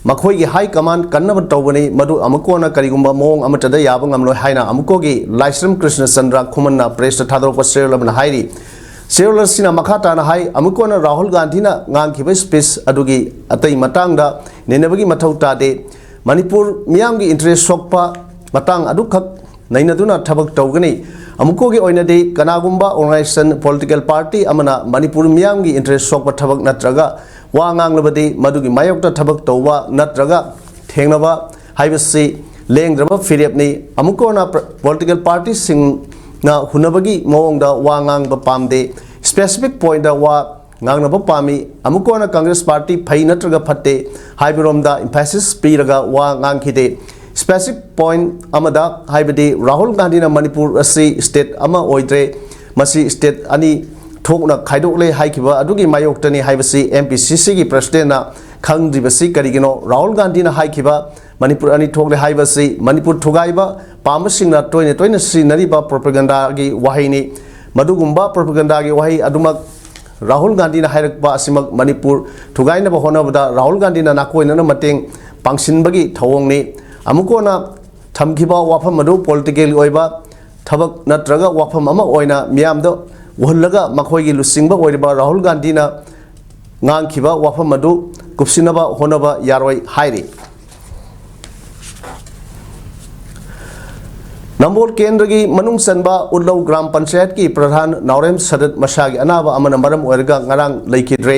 ꯃꯈꯣꯏꯒꯤ high command ꯀꯟꯅꯕ ꯇꯧꯕꯅꯤ, ꯃꯗꯨ ꯑꯃꯨꯛ ꯀꯣꯟꯅ ꯀꯔꯤꯒꯨꯝꯕ ꯃꯑꯣꯡ ꯑꯃꯠꯇꯗ ꯌꯥꯕ ꯉꯝꯂꯣꯏ ꯍꯥꯏꯅ ꯑꯃꯨꯛ ꯀꯣꯟꯒꯤ ꯂꯥꯏꯁ꯭ꯔꯝ ꯀ꯭ꯔꯤꯁꯅꯆꯟꯗ꯭ꯔ ꯈꯨꯃꯟꯅ pressꯇ ꯊꯥꯗꯣꯔꯛꯄ ꯆꯦꯔꯣꯜ ꯑꯃꯅ ꯍꯥꯏꯔꯤ꯫ ꯆꯦꯔꯣꯜ ꯑꯁꯤꯅ ꯃꯈꯥ ꯇꯥꯅ ꯍꯥꯏ, ꯑꯃꯨꯛ ꯀꯣꯟꯅ ꯔꯥꯍꯨꯜ ꯒꯥꯟꯙꯤꯅ ꯉꯥꯡꯈꯤꯕ speech ꯑꯗꯨꯒꯤ ꯑꯇꯩ ꯃꯇꯥꯡꯗ ꯅꯩꯅꯕꯒꯤ ꯃꯊꯧ ꯇꯥꯗꯦ꯫ ꯃꯅꯤꯄꯨꯔ ꯃꯤꯌꯥꯝꯒꯤ interest ꯁꯣꯛꯄ ꯃꯇꯥꯡ ꯑꯗꯨꯈꯛ ꯅꯩꯅꯗꯨꯅ ꯊꯕꯛ ꯇꯧꯒꯅꯤ꯫ ꯑꯃꯨꯛꯀꯣꯒꯤ ꯑꯣꯏꯅꯗꯤ ꯀꯅꯥꯒꯨꯝꯕ organization, political party ꯑꯃꯅ ꯃꯅꯤꯄꯨꯔ ꯃꯤꯌꯥꯝꯒꯤ interest ꯁꯣꯛꯄ ꯊꯕꯛ ꯅꯠꯇ꯭ꯔꯒ ꯋꯥ ꯉꯥꯡꯂꯕꯗꯤ ꯃꯗꯨꯒꯤ ꯃꯥꯌꯣꯛꯇ ꯊꯕꯛ ꯇꯧꯕ ꯅꯠꯇ꯭ꯔꯒ ꯊꯦꯡꯅꯕ ꯍꯥꯏꯕꯁꯤ ꯂꯦꯡꯗ꯭ꯔꯕ ꯐꯤꯔꯦꯞꯅꯤ꯫ ꯑꯃꯨꯛꯀ ꯑꯣꯏꯅ ꯄ꯭ꯔ-, political partyꯁꯤꯡꯅ ꯍꯨꯟꯅꯕꯒꯤ ꯃꯑꯣꯡꯗ ꯋꯥ ꯉꯥꯡꯕ ꯄꯥꯝꯗꯦ꯫ Specific pointꯇ ꯋꯥ ꯉꯥꯡꯅꯕ ꯄꯥꯝꯃꯤ꯫ ꯑꯃꯨꯛꯀ ꯑꯣꯏꯅ Congress party ꯐꯩ ꯅꯠꯇ꯭ꯔꯒ ꯐꯠꯇꯦ ꯍꯥꯏꯕꯔꯣꯝꯗ emphasis ꯄꯤꯔꯒ ꯋꯥ ꯉꯥꯡꯈꯤꯗꯦ꯫ Specific point ꯑꯃꯗ, ꯍꯥꯏꯕꯗꯤ ꯔꯥꯍꯨꯜ ꯒꯥꯟꯙꯤꯅ ꯃꯅꯤꯄꯨꯔ ꯑꯁꯤ state ꯑꯃ ꯑꯣꯏꯗ꯭ꯔꯦ, ꯃꯁꯤ state ꯑꯅꯤ ꯊꯣꯛꯅ ꯈꯥꯏꯗꯣꯛꯂꯦ ꯍꯥꯏꯈꯤꯕ ꯑꯗꯨꯒꯤ ꯃꯥꯌꯣꯛꯇꯅꯤ ꯍꯥꯏꯕꯁꯤ M P C Cꯒꯤ Presidentꯅ ꯈꯪꯗ꯭ꯔꯤꯕꯁꯤ ꯀꯔꯤꯒꯤꯅꯣ? ꯔꯥꯍꯨꯜ ꯒꯥꯟꯙꯤꯅ ꯍꯥꯏꯈꯤꯕ ꯃꯅꯤꯄꯨꯔ ꯑꯅꯤ ꯊꯣꯛꯂꯦ ꯍꯥꯏꯕꯁꯤ ꯃꯅꯤꯄꯨꯔ ꯊꯨꯒꯥꯏꯕ ꯄꯥꯝꯕꯁꯤꯡꯅ ꯇꯣꯏꯅ ꯇꯣꯏꯅ ꯁꯤꯖꯤꯟꯅꯔꯤꯕ propagandaꯒꯤ ꯋꯥꯍꯩꯅꯤ꯫ ꯃꯗꯨꯒꯨꯝꯕ propagandaꯒꯤ ꯋꯥꯍꯩ ꯑꯗꯨꯃꯛ ꯔꯥꯍꯨꯜ ꯒꯥꯟꯙꯤꯅ ꯍꯥꯏꯔꯛꯄ ꯑꯁꯤꯃꯛ ꯃꯅꯤꯄꯨꯔ ꯊꯨꯒꯥꯏꯅꯕ ꯍꯣꯠꯅꯕꯗ ꯔꯥꯍꯨꯜ ꯒꯥꯟꯙꯤꯅ ꯅꯥꯀꯣꯏꯅꯅ ꯃꯇꯦꯡ ꯄꯥꯡꯁꯤꯟꯕꯒꯤ ꯊꯧꯑꯣꯡꯅꯤ꯫ ꯑꯃꯨꯛ ꯀꯣꯟꯅ ꯊꯝꯈꯤꯕ ꯋꯥꯐꯝ ꯑꯗꯨ political ꯑꯣꯏꯕ ꯊꯕꯛ ꯅꯠꯇ꯭ꯔꯒ ꯋꯥꯐꯝ ꯑꯃ ꯑꯣꯏꯅ ꯃꯤꯌꯥꯝꯗ ꯎꯍꯜꯂꯒ ꯃꯈꯣꯏꯒꯤ ꯂꯨꯆꯤꯡꯕ ꯑꯣꯏꯔꯤꯕ ꯔꯥꯍꯨꯜ ꯒꯥꯟꯙꯤꯅ ꯉꯥꯡꯈꯤꯕ ꯋꯥꯐꯝ ꯑꯗꯨ ꯀꯨꯞꯁꯤꯟꯅꯕ ꯍꯣꯠꯅꯕ ꯌꯥꯔꯣꯏ ꯍꯥꯏꯔꯤ꯫ ꯅꯝꯕꯣꯜ ꯀꯦꯟꯗ꯭ꯔꯒꯤ ꯃꯅꯨꯡ ꯆꯟꯕ ꯎꯠꯂꯧ ꯒ꯭ꯔꯥꯝ ꯄꯟꯆꯥꯌꯠꯀꯤ ꯄ꯭ꯔꯙꯥꯟ ꯅꯥꯎꯔꯦꯝ ꯁꯗꯠ ꯃꯁꯥꯒꯤ ꯑꯅꯥꯕ ꯑꯃꯅ ꯃꯔꯝ ꯑꯣꯏꯔꯒ ꯉꯔꯥꯡ ꯂꯩꯈꯤꯗ꯭ꯔꯦ꯫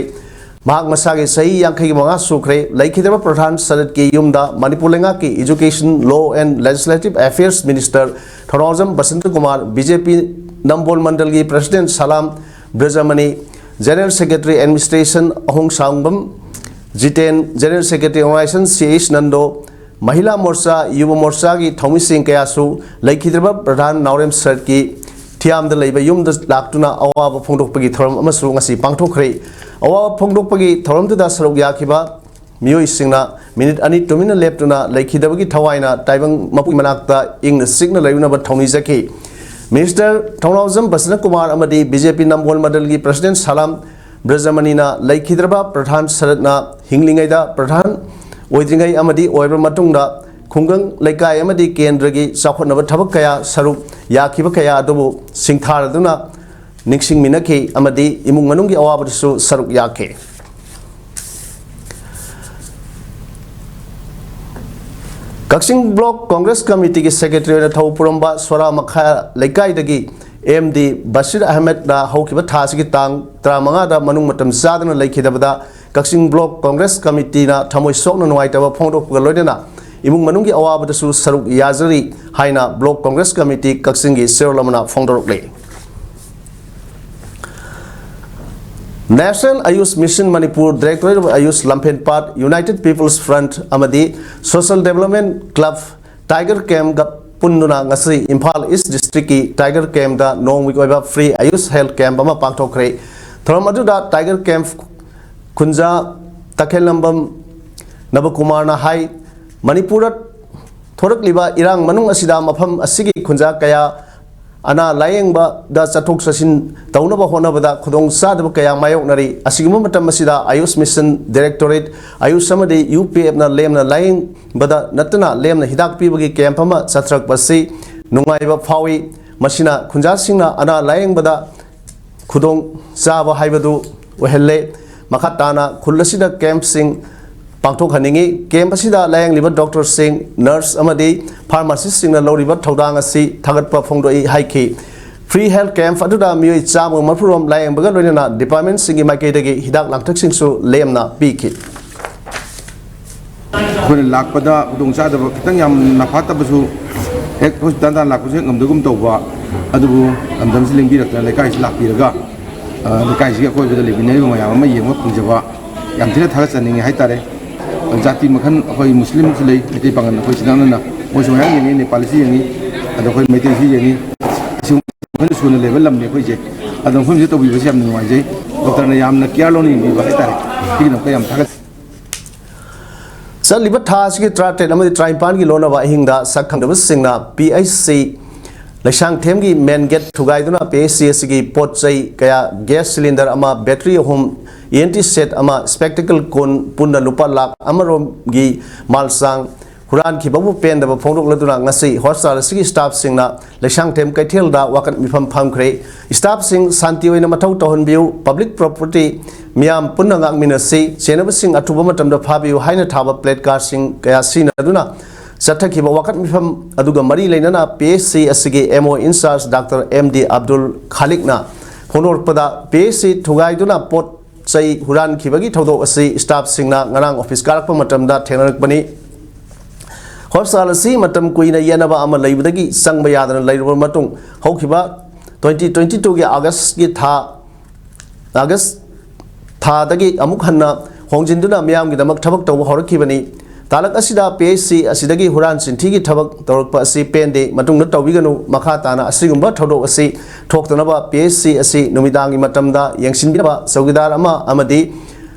ꯃꯍꯥꯛ ꯃꯁꯥꯒꯤ ꯆꯍꯤ ꯌꯥꯡꯈꯩꯒ ꯃꯉꯥ ꯁꯨꯈ꯭ꯔꯦ꯫ ꯂꯩꯈꯤꯗ꯭ꯔꯕ ꯄ꯭ꯔꯙꯥꯟ ꯁꯗꯠꯀꯤ ꯌꯨꯝꯗ ꯃꯅꯤꯄꯨꯔ ꯂꯩꯉꯥꯛꯀꯤ Education, Law and Legislative Affairs Minister Thounaojam Basanta Kumar, B J P Nambol ꯃꯟꯗꯜꯒꯤ President Salam ꯕ꯭ꯔꯖꯃꯅꯤ, General Secretary Administration Ahongshangbam Jiten, General Secretary Organization C H Nando, ꯃꯍꯤꯂꯥ ꯃꯣꯔꯆꯥ, ꯌꯨꯕ ꯃꯣꯔꯆꯥꯒꯤ ꯊꯧꯃꯤꯁꯤꯡ ꯀꯌꯥꯁꯨ ꯂꯩꯈꯤꯗ꯭ꯔꯕ ꯄ꯭ꯔꯙꯥꯟ ꯅꯥꯎꯔꯦꯝ ꯁꯔꯠꯀꯤ ꯊꯤꯌꯥꯝꯗ ꯂꯩꯕ ꯌꯨꯝꯗ ꯂꯥꯛꯇꯨꯅ ꯑꯋꯥꯕ ꯐꯣꯡꯗꯣꯛꯄꯒꯤ ꯊꯧꯔꯝ ꯑꯃꯁꯨ ꯉꯁꯤ ꯄꯥꯡꯊꯣꯛꯈ꯭ꯔꯦ꯫ ꯑꯋꯥꯕ ꯐꯣꯡꯗꯣꯛꯄꯒꯤ ꯊꯧꯔꯝꯗꯨꯗ ꯁꯔꯨꯛ ꯌꯥꯈꯤꯕ ꯃꯤꯑꯣꯏꯁꯤꯡꯅ ꯃꯤꯅꯤꯠ ꯑꯅꯤ ꯇꯨꯃꯤꯟꯅ ꯂꯦꯞꯇꯨꯅ ꯂꯩꯈꯤꯗꯕꯒꯤ ꯊꯋꯥꯏꯅ ꯇꯥꯏꯕꯪ ꯃꯄꯨꯒꯤ ꯃꯅꯥꯛꯇ ꯏꯪꯅ ꯆꯤꯛꯅ ꯂꯩꯔꯨꯅꯕ ꯊꯧꯅꯤꯖꯈꯤ꯫ ꯃꯤꯅꯤꯁꯇꯔ ꯊꯧꯅꯥꯎꯖꯝ ꯕꯁꯟꯇ ꯀꯨꯃꯥꯔ ꯑꯃꯗꯤ ꯕꯤ ꯖꯦ ꯄꯤ ꯅꯝꯕꯣꯜ ꯃꯟꯗꯜꯒꯤ ꯄ꯭ꯔꯁꯤꯗꯦꯟ ꯁꯂꯥꯝ ꯕ꯭ꯔꯖꯃꯅꯤꯅ ꯂꯩꯈꯤꯗ꯭ꯔꯕ ꯄ꯭ꯔꯙꯥꯟ ꯁꯔꯠꯅ ꯍꯤꯡꯂꯤꯉꯩꯗ, ꯄ꯭ꯔꯙꯥꯟ ꯑꯣꯏꯗ꯭ꯔꯤꯉꯩ ꯑꯃꯗꯤ ꯑꯣꯏꯔꯕ ꯃꯇꯨꯡꯗ ꯈꯨꯡꯒꯪ, ꯂꯩꯀꯥꯏ ꯑꯃꯗꯤ ꯀꯦꯟꯗ꯭ꯔꯒꯤ ꯆꯥꯎꯈꯠꯅꯕ ꯊꯕꯛ ꯀꯌꯥ ꯁꯔꯨꯛ ꯌꯥꯈꯤꯕ ꯀꯌꯥ ꯑꯗꯨꯕꯨ ꯁꯤꯡꯊꯥꯔꯗꯨꯅ ꯅꯤꯡꯁꯤꯡꯃꯤꯟꯅꯈꯤ ꯑꯃꯗꯤ ꯏꯃꯨꯡ ꯃꯅꯨꯡꯒꯤ ꯑꯋꯥꯕꯗꯁꯨ ꯁꯔꯨꯛ ꯌꯥꯈꯤ꯫ ꯀꯛꯆꯤꯡ ꯕ꯭ꯂꯣꯛ ꯀꯣꯡꯒ꯭ꯔꯦꯁ ꯀꯃꯤꯇꯤꯒꯤ ꯁꯦꯀ꯭ꯔꯦꯇꯔꯤ ꯑꯣꯏꯅ ꯊꯧ ꯄꯨꯔꯝꯕ ꯁꯣꯔꯥ ꯃꯈꯥ ꯂꯩꯀꯥꯏꯗꯒꯤ ꯑꯦꯝ ꯗꯤ ꯕꯁꯤꯔ ꯑꯍꯃꯦꯗꯅ ꯍꯧꯈꯤꯕ ꯊꯥ ꯑꯁꯤꯒꯤ ꯇꯥꯡ ꯇꯔꯥꯃꯉꯥꯗ ꯃꯅꯨꯡ ꯃꯇꯝ ꯆꯥꯗꯅ ꯂꯩꯈꯤꯗꯕꯗ ꯀꯛꯆꯤꯡ ꯕ꯭ꯂꯣꯛ ꯀꯣꯡꯒ꯭ꯔꯦꯁ ꯀꯃꯤꯇꯤꯅ ꯊꯃꯣꯏ ꯁꯣꯛꯅ ꯅꯨꯡꯉꯥꯏꯇꯕ ꯐꯣꯡꯗꯣꯛꯄꯒ ꯂꯣꯏꯅꯅ ꯏꯃꯨꯡ ꯃꯅꯨꯡꯒꯤ ꯑꯋꯥꯕꯗꯁꯨ ꯁꯔꯨꯛ ꯌꯥꯖꯔꯤ ꯍꯥꯏꯅ ꯕ꯭ꯂꯣꯛ ꯀꯣꯡꯒ꯭ꯔꯦꯁ ꯀꯃꯤꯇꯤ ꯀꯛꯆꯤꯡꯒꯤ ꯆꯦꯔꯣꯜ ꯑꯃꯅ ꯐꯣꯡꯗꯣꯔꯛꯂꯤ꯫ National Ayush Mission Manipur, Directorate of Ayush ꯂꯝꯐꯦꯟꯄꯥꯠ, United People's Front ꯑꯃꯗꯤ Social Development Club Tiger Campꯒ ꯄꯨꯟꯗꯨꯅ ꯉꯁꯤ ꯏꯝꯐꯥꯜ ꯏꯁ ꯗꯤꯁꯇ꯭ꯔꯤꯛꯀꯤ Tiger Campꯇ ꯅꯣꯡꯃꯒꯤ ꯑꯣꯏꯕ free Ayush Health Camp ꯑꯃ ꯄꯥꯡꯊꯣꯛꯈ꯭ꯔꯦ꯫ ꯊꯧꯔꯝ ꯑꯗꯨꯗ Tiger Camp ꯈꯨꯟꯖꯥ ꯇꯈꯦꯜꯂꯝꯕꯝ ꯅꯕꯀꯨꯃꯥꯔꯅ ꯍꯥꯏ, ꯃꯅꯤꯄꯨꯔꯗ ꯊꯣꯔꯛꯂꯤꯕ ꯏꯔꯥꯡ ꯃꯅꯨꯡ ꯑꯁꯤꯗ ꯃꯐꯝ ꯑꯁꯤꯒꯤ ꯈꯨꯟꯖꯥ ꯀꯌꯥ ꯑꯅꯥ ꯂꯥꯌꯦꯡꯕꯗ ꯆꯠꯊꯣꯛ ꯆꯠꯁꯤꯟ ꯇꯧꯅꯕ ꯍꯣꯠꯅꯕꯗ ꯈꯨꯗꯣꯡ ꯆꯥꯗꯕ ꯀꯌꯥ ꯃꯥꯌꯣꯛꯅꯔꯤ꯫ ꯑꯁꯤꯒꯨꯝꯕ ꯃꯇꯝ ꯑꯁꯤꯗ Ayush Mission Directorate, Ayush ꯑꯃꯗꯤ U P Fꯅ ꯂꯦꯝꯅ ꯂꯥꯌꯦꯡꯕꯗ ꯅꯠꯇꯅ ꯂꯦꯝꯅ ꯍꯤꯗꯥꯛ ꯄꯤꯕꯒꯤ camp ꯑꯃ ꯆꯠꯊꯔꯛꯄ ꯑꯁꯤ ꯅꯨꯡꯉꯥꯏꯕ ꯐꯥꯎꯏ꯫ ꯃꯁꯤꯅ ꯈꯨꯟꯖꯥꯁꯤꯡꯅ ꯑꯅꯥ ꯂꯥꯌꯦꯡꯕꯗ ꯈꯨꯗꯣꯡ ꯆꯥꯕ ꯍꯥꯏꯕꯗꯨ ꯑꯣꯏꯍꯜꯂꯦ꯫ ꯃꯈꯥ ꯇꯥꯅ ꯈꯨꯜ ꯑꯁꯤꯗ campꯁꯤꯡ ꯄꯥꯡꯊꯣꯛꯍꯟꯅꯤꯡꯏ꯫ Camp ꯑꯁꯤꯗ ꯂꯥꯌꯦꯡꯂꯤꯕ doctorꯁꯤꯡ, nurse ꯑꯃꯗꯤ pharmacistꯁꯤꯡꯅ ꯂꯧꯔꯤꯕ ꯊꯧꯗꯥꯡ ꯑꯁꯤ ꯊꯥꯒꯠꯄ ꯐꯣꯡꯗꯣꯛꯏ ꯍꯥꯏꯈꯤ꯫ Free health camp ꯑꯗꯨꯗ ꯃꯤꯑꯣꯏ ꯆꯥꯝꯃꯒ ꯃꯔꯤꯐꯨ ꯔꯣꯝ ꯂꯥꯌꯦꯡꯕꯒ ꯂꯣꯏꯅꯅ departmentꯁꯤꯡꯒꯤ ꯃꯥꯏꯀꯩꯗꯒꯤ ꯍꯤꯗꯥꯛ ꯂꯥꯡꯊꯛꯁꯤꯡꯁꯨ ꯂꯦꯝꯅ ꯄꯤꯈꯤ꯫ ꯑꯩꯈꯣꯏꯅ ꯂꯥꯛꯄꯗ ꯈꯨꯗꯣꯡꯆꯥꯗꯕ ꯈꯤꯇꯪ ꯌꯥꯝꯅ ꯐꯠꯇꯕꯁꯨ ꯍꯦꯛ hospitalꯗ ꯂꯥꯛꯄꯁꯨ ꯍꯦꯛ ꯉꯝꯗꯒꯨꯝ ꯇꯧꯕ, ꯑꯗꯨꯕꯨ ꯂꯝꯗꯝꯁꯤ ꯂꯦꯡꯕꯤꯔꯛꯇꯅ ꯂꯩꯀꯥꯏꯁꯤ ꯂꯥꯛꯄꯤꯔꯒ, ꯑ, ꯂꯩꯀꯥꯏꯁꯤꯒꯤ ꯑꯀꯣꯏꯕꯗ ꯂꯩꯃꯤꯟꯅꯔꯤꯕ ꯃꯌꯥꯝ ꯑꯃ ꯌꯦꯡꯕ ꯐꯪꯖꯕ ꯌꯥꯝ ꯊꯤꯅ ꯊꯥꯒꯠꯆꯅꯤꯡꯉꯤ ꯍꯥꯏꯇꯥꯔꯦ꯫ ꯖꯥꯇꯤ ꯃꯈꯜ ꯑꯩꯈꯣꯏ ꯃꯨꯁꯂꯤꯝꯁꯨ ꯂꯩ, ꯃꯩꯇꯩ ꯄꯥꯉꯜ ꯑꯩꯈꯣꯏ ꯁꯤꯗ ꯅꯛꯅꯅ ꯃꯣꯏꯁꯨ ꯃꯌꯥꯝ ꯌꯦꯡꯉꯤ, ꯅꯦꯄꯥꯂꯤꯁꯨ ꯌꯦꯡꯉꯤ, ꯑꯗꯣ ꯑꯩꯈꯣꯏ ꯃꯩꯇꯩꯁꯨ ꯌꯦꯡꯉꯤ꯫ ꯁꯤꯒꯨꯝꯕ ꯃꯈꯜ ꯁꯨꯅ ꯂꯩꯕ ꯂꯝꯅꯤ ꯑꯩꯈꯣꯏꯁꯦ꯫ ꯑꯗꯣ ꯃꯐꯝꯁꯤꯗ ꯇꯧꯕꯤꯕꯁꯤ ꯌꯥꯝꯅ ꯅꯨꯡꯉꯥꯏꯖꯩ꯫ ꯗꯣꯛꯇꯔꯅ ꯌꯥꯝꯅ care ꯂꯧꯅ ꯌꯦꯡꯕꯤꯕ ꯍꯥꯏꯇꯥꯔꯦ꯫ ꯁꯤꯒꯤꯗꯃꯛꯇ ꯌꯥꯝ ꯊꯥꯒꯠꯆꯔꯤ꯫ ꯆꯠꯂꯤꯕ ꯊꯥ ꯑꯁꯤꯒꯤ ꯇꯔꯥꯇꯔꯦꯠ ꯑꯃꯗꯤ ꯇꯔꯥꯅꯤꯄꯥꯟꯒꯤ ꯂꯣꯟꯅꯕ ꯑꯍꯤꯡꯗ ꯁꯛ ꯈꯪꯗꯕꯁꯤꯡꯅ ꯄꯤ ꯑꯩꯆ ꯁꯤ ꯂꯩꯁꯥꯡꯊꯦꯝꯒꯤ ꯃꯦꯟ ꯒꯦꯠ ꯊꯨꯒꯥꯏꯗꯨꯅ ꯄꯤ ꯑꯩꯆ ꯁꯤ ꯑꯁꯤꯒꯤ ꯄꯣꯠ ꯆꯩ ꯀꯌꯥ, ꯒ꯭ꯌꯥꯁ ꯁꯤꯂꯤꯟꯗꯔ ꯑꯃ, ꯕꯦꯇ꯭ꯔꯤ ꯑꯍꯨꯝ, ꯏ ꯑꯦꯟ ꯇꯤ ꯁꯦꯠ ꯑꯃ, ꯁ꯭ꯄꯦꯛꯇꯤꯀꯜ ꯀꯨꯟ, ꯄꯨꯟꯅ ꯂꯨꯄꯥ ꯂꯥꯈ ꯑꯃꯔꯣꯝꯒꯤ ꯃꯥꯜ ꯆꯥꯡ ꯍꯨꯔꯥꯟꯈꯤꯕꯕꯨ ꯄꯦꯟꯗꯕ ꯐꯣꯡꯗꯣꯛꯂꯗꯨꯅ ꯉꯁꯤ ꯍꯣꯁꯄꯤꯇꯥꯜ ꯑꯁꯤꯒꯤ ꯁ꯭ꯇꯥꯐꯁꯤꯡꯅ ꯂꯩꯁꯥꯡꯊꯦꯝ ꯀꯩꯊꯦꯜꯗ ꯋꯥꯀꯠ ꯃꯤꯐꯝ ꯐꯝꯈ꯭ꯔꯦ꯫ ꯁ꯭ꯇꯥꯐꯁꯤꯡ ꯁꯥꯟꯇꯤ ꯑꯣꯏꯅ ꯃꯊꯧ ꯇꯧꯍꯟꯕꯤꯌꯨ, ꯄꯕ꯭ꯂꯤꯛ ꯄ꯭ꯔꯣꯄꯔꯇꯤ ꯃꯤꯌꯥꯝ ꯄꯨꯟꯅ ꯉꯥꯛꯃꯤꯟꯅꯁꯤ, ꯆꯦꯟꯅꯕꯁꯤꯡ ꯑꯊꯨꯕ ꯃꯇꯝꯗ ꯐꯥꯕꯤꯌꯨ ꯍꯥꯏꯅ ꯊꯥꯕ ꯄ꯭ꯂꯦꯠ ꯀꯥꯔꯗꯁꯤꯡ ꯀꯌꯥ ꯁꯤꯖꯤꯟꯅꯗꯨꯅ ꯆꯠꯊꯈꯤꯕ ꯋꯥꯀꯠ ꯃꯤꯐꯝ ꯑꯗꯨꯒ ꯃꯔꯤ ꯂꯩꯅꯅ ꯄꯤ ꯑꯩꯆ ꯁꯤ ꯑꯁꯤꯒꯤ M O incharge doctor M D Abdul ꯈꯥꯂꯤꯛꯅ ꯐꯣꯡꯗꯣꯔꯛꯄꯗ, ꯄꯤ ꯑꯩꯆ ꯁꯤ ꯊꯨꯒꯥꯏꯗꯨꯅ ꯄꯣꯠ ꯆꯩ ꯍꯨꯔꯥꯟꯈꯤꯕꯒꯤ ꯊꯧꯗꯣꯛ ꯑꯁꯤ ꯁ꯭ꯇꯥꯐꯁꯤꯡꯅ ꯉꯔꯥꯡ ꯑꯣꯐꯤꯁ ꯀꯥꯔꯛꯄ ꯃꯇꯝꯗ ꯊꯦꯡꯅꯔꯛꯄꯅꯤ꯫ ꯍꯣꯁꯄꯤꯇꯥꯜ ꯑꯁꯤ ꯃꯇꯝ ꯀꯨꯏꯅ ꯌꯦꯠꯅꯕ ꯑꯃ ꯂꯩꯕꯗꯒꯤ ꯆꯪꯕ ꯌꯥꯗꯅ ꯂꯩꯔꯨꯕ ꯃꯇꯨꯡ, ꯍꯧꯈꯤꯕ ꯇ꯭ꯋꯦꯟꯇꯤ ꯇ꯭ꯋꯦꯟꯇꯤ ꯇꯨꯒꯤ ꯑꯥꯒꯁꯀꯤ ꯊꯥ, ꯑꯥꯒꯁ ꯊꯥꯗꯒꯤ ꯑꯃꯨꯛ ꯍꯟꯅ ꯍꯣꯡꯖꯤꯟꯗꯨꯅ ꯃꯤꯌꯥꯝꯒꯤꯗꯃꯛ ꯊꯕꯛ ꯇꯧꯕ ꯍꯧꯔꯛꯈꯤꯕꯅꯤ꯫ ꯇꯥꯂꯛ ꯑꯁꯤꯗ ꯄꯤ ꯑꯩꯆ ꯁꯤ ꯑꯁꯤꯗꯒꯤ ꯍꯨꯔꯥꯟ ꯆꯤꯟꯊꯤꯒꯤ ꯊꯕꯛ ꯇꯧꯔꯛꯄ ꯑꯁꯤ ꯄꯦꯟꯗꯦ꯫ ꯃꯇꯨꯡꯗ ꯇꯧꯕꯤꯒꯅꯨ꯫ ꯃꯈꯥ ꯇꯥꯅ ꯑꯁꯤꯒꯨꯝꯕ ꯊꯧꯗꯣꯛ ꯑꯁꯤ ꯊꯣꯛꯇꯅꯕ ꯄꯤ ꯑꯩꯆ ꯁꯤ ꯑꯁꯤ ꯅꯨꯃꯤꯗꯥꯡꯒꯤ ꯃꯇꯝꯗ ꯌꯦꯡꯁꯤꯟꯕꯤꯅꯕ ꯆꯧꯀꯤꯗꯥꯔ ꯑꯃ ꯑꯃꯗꯤ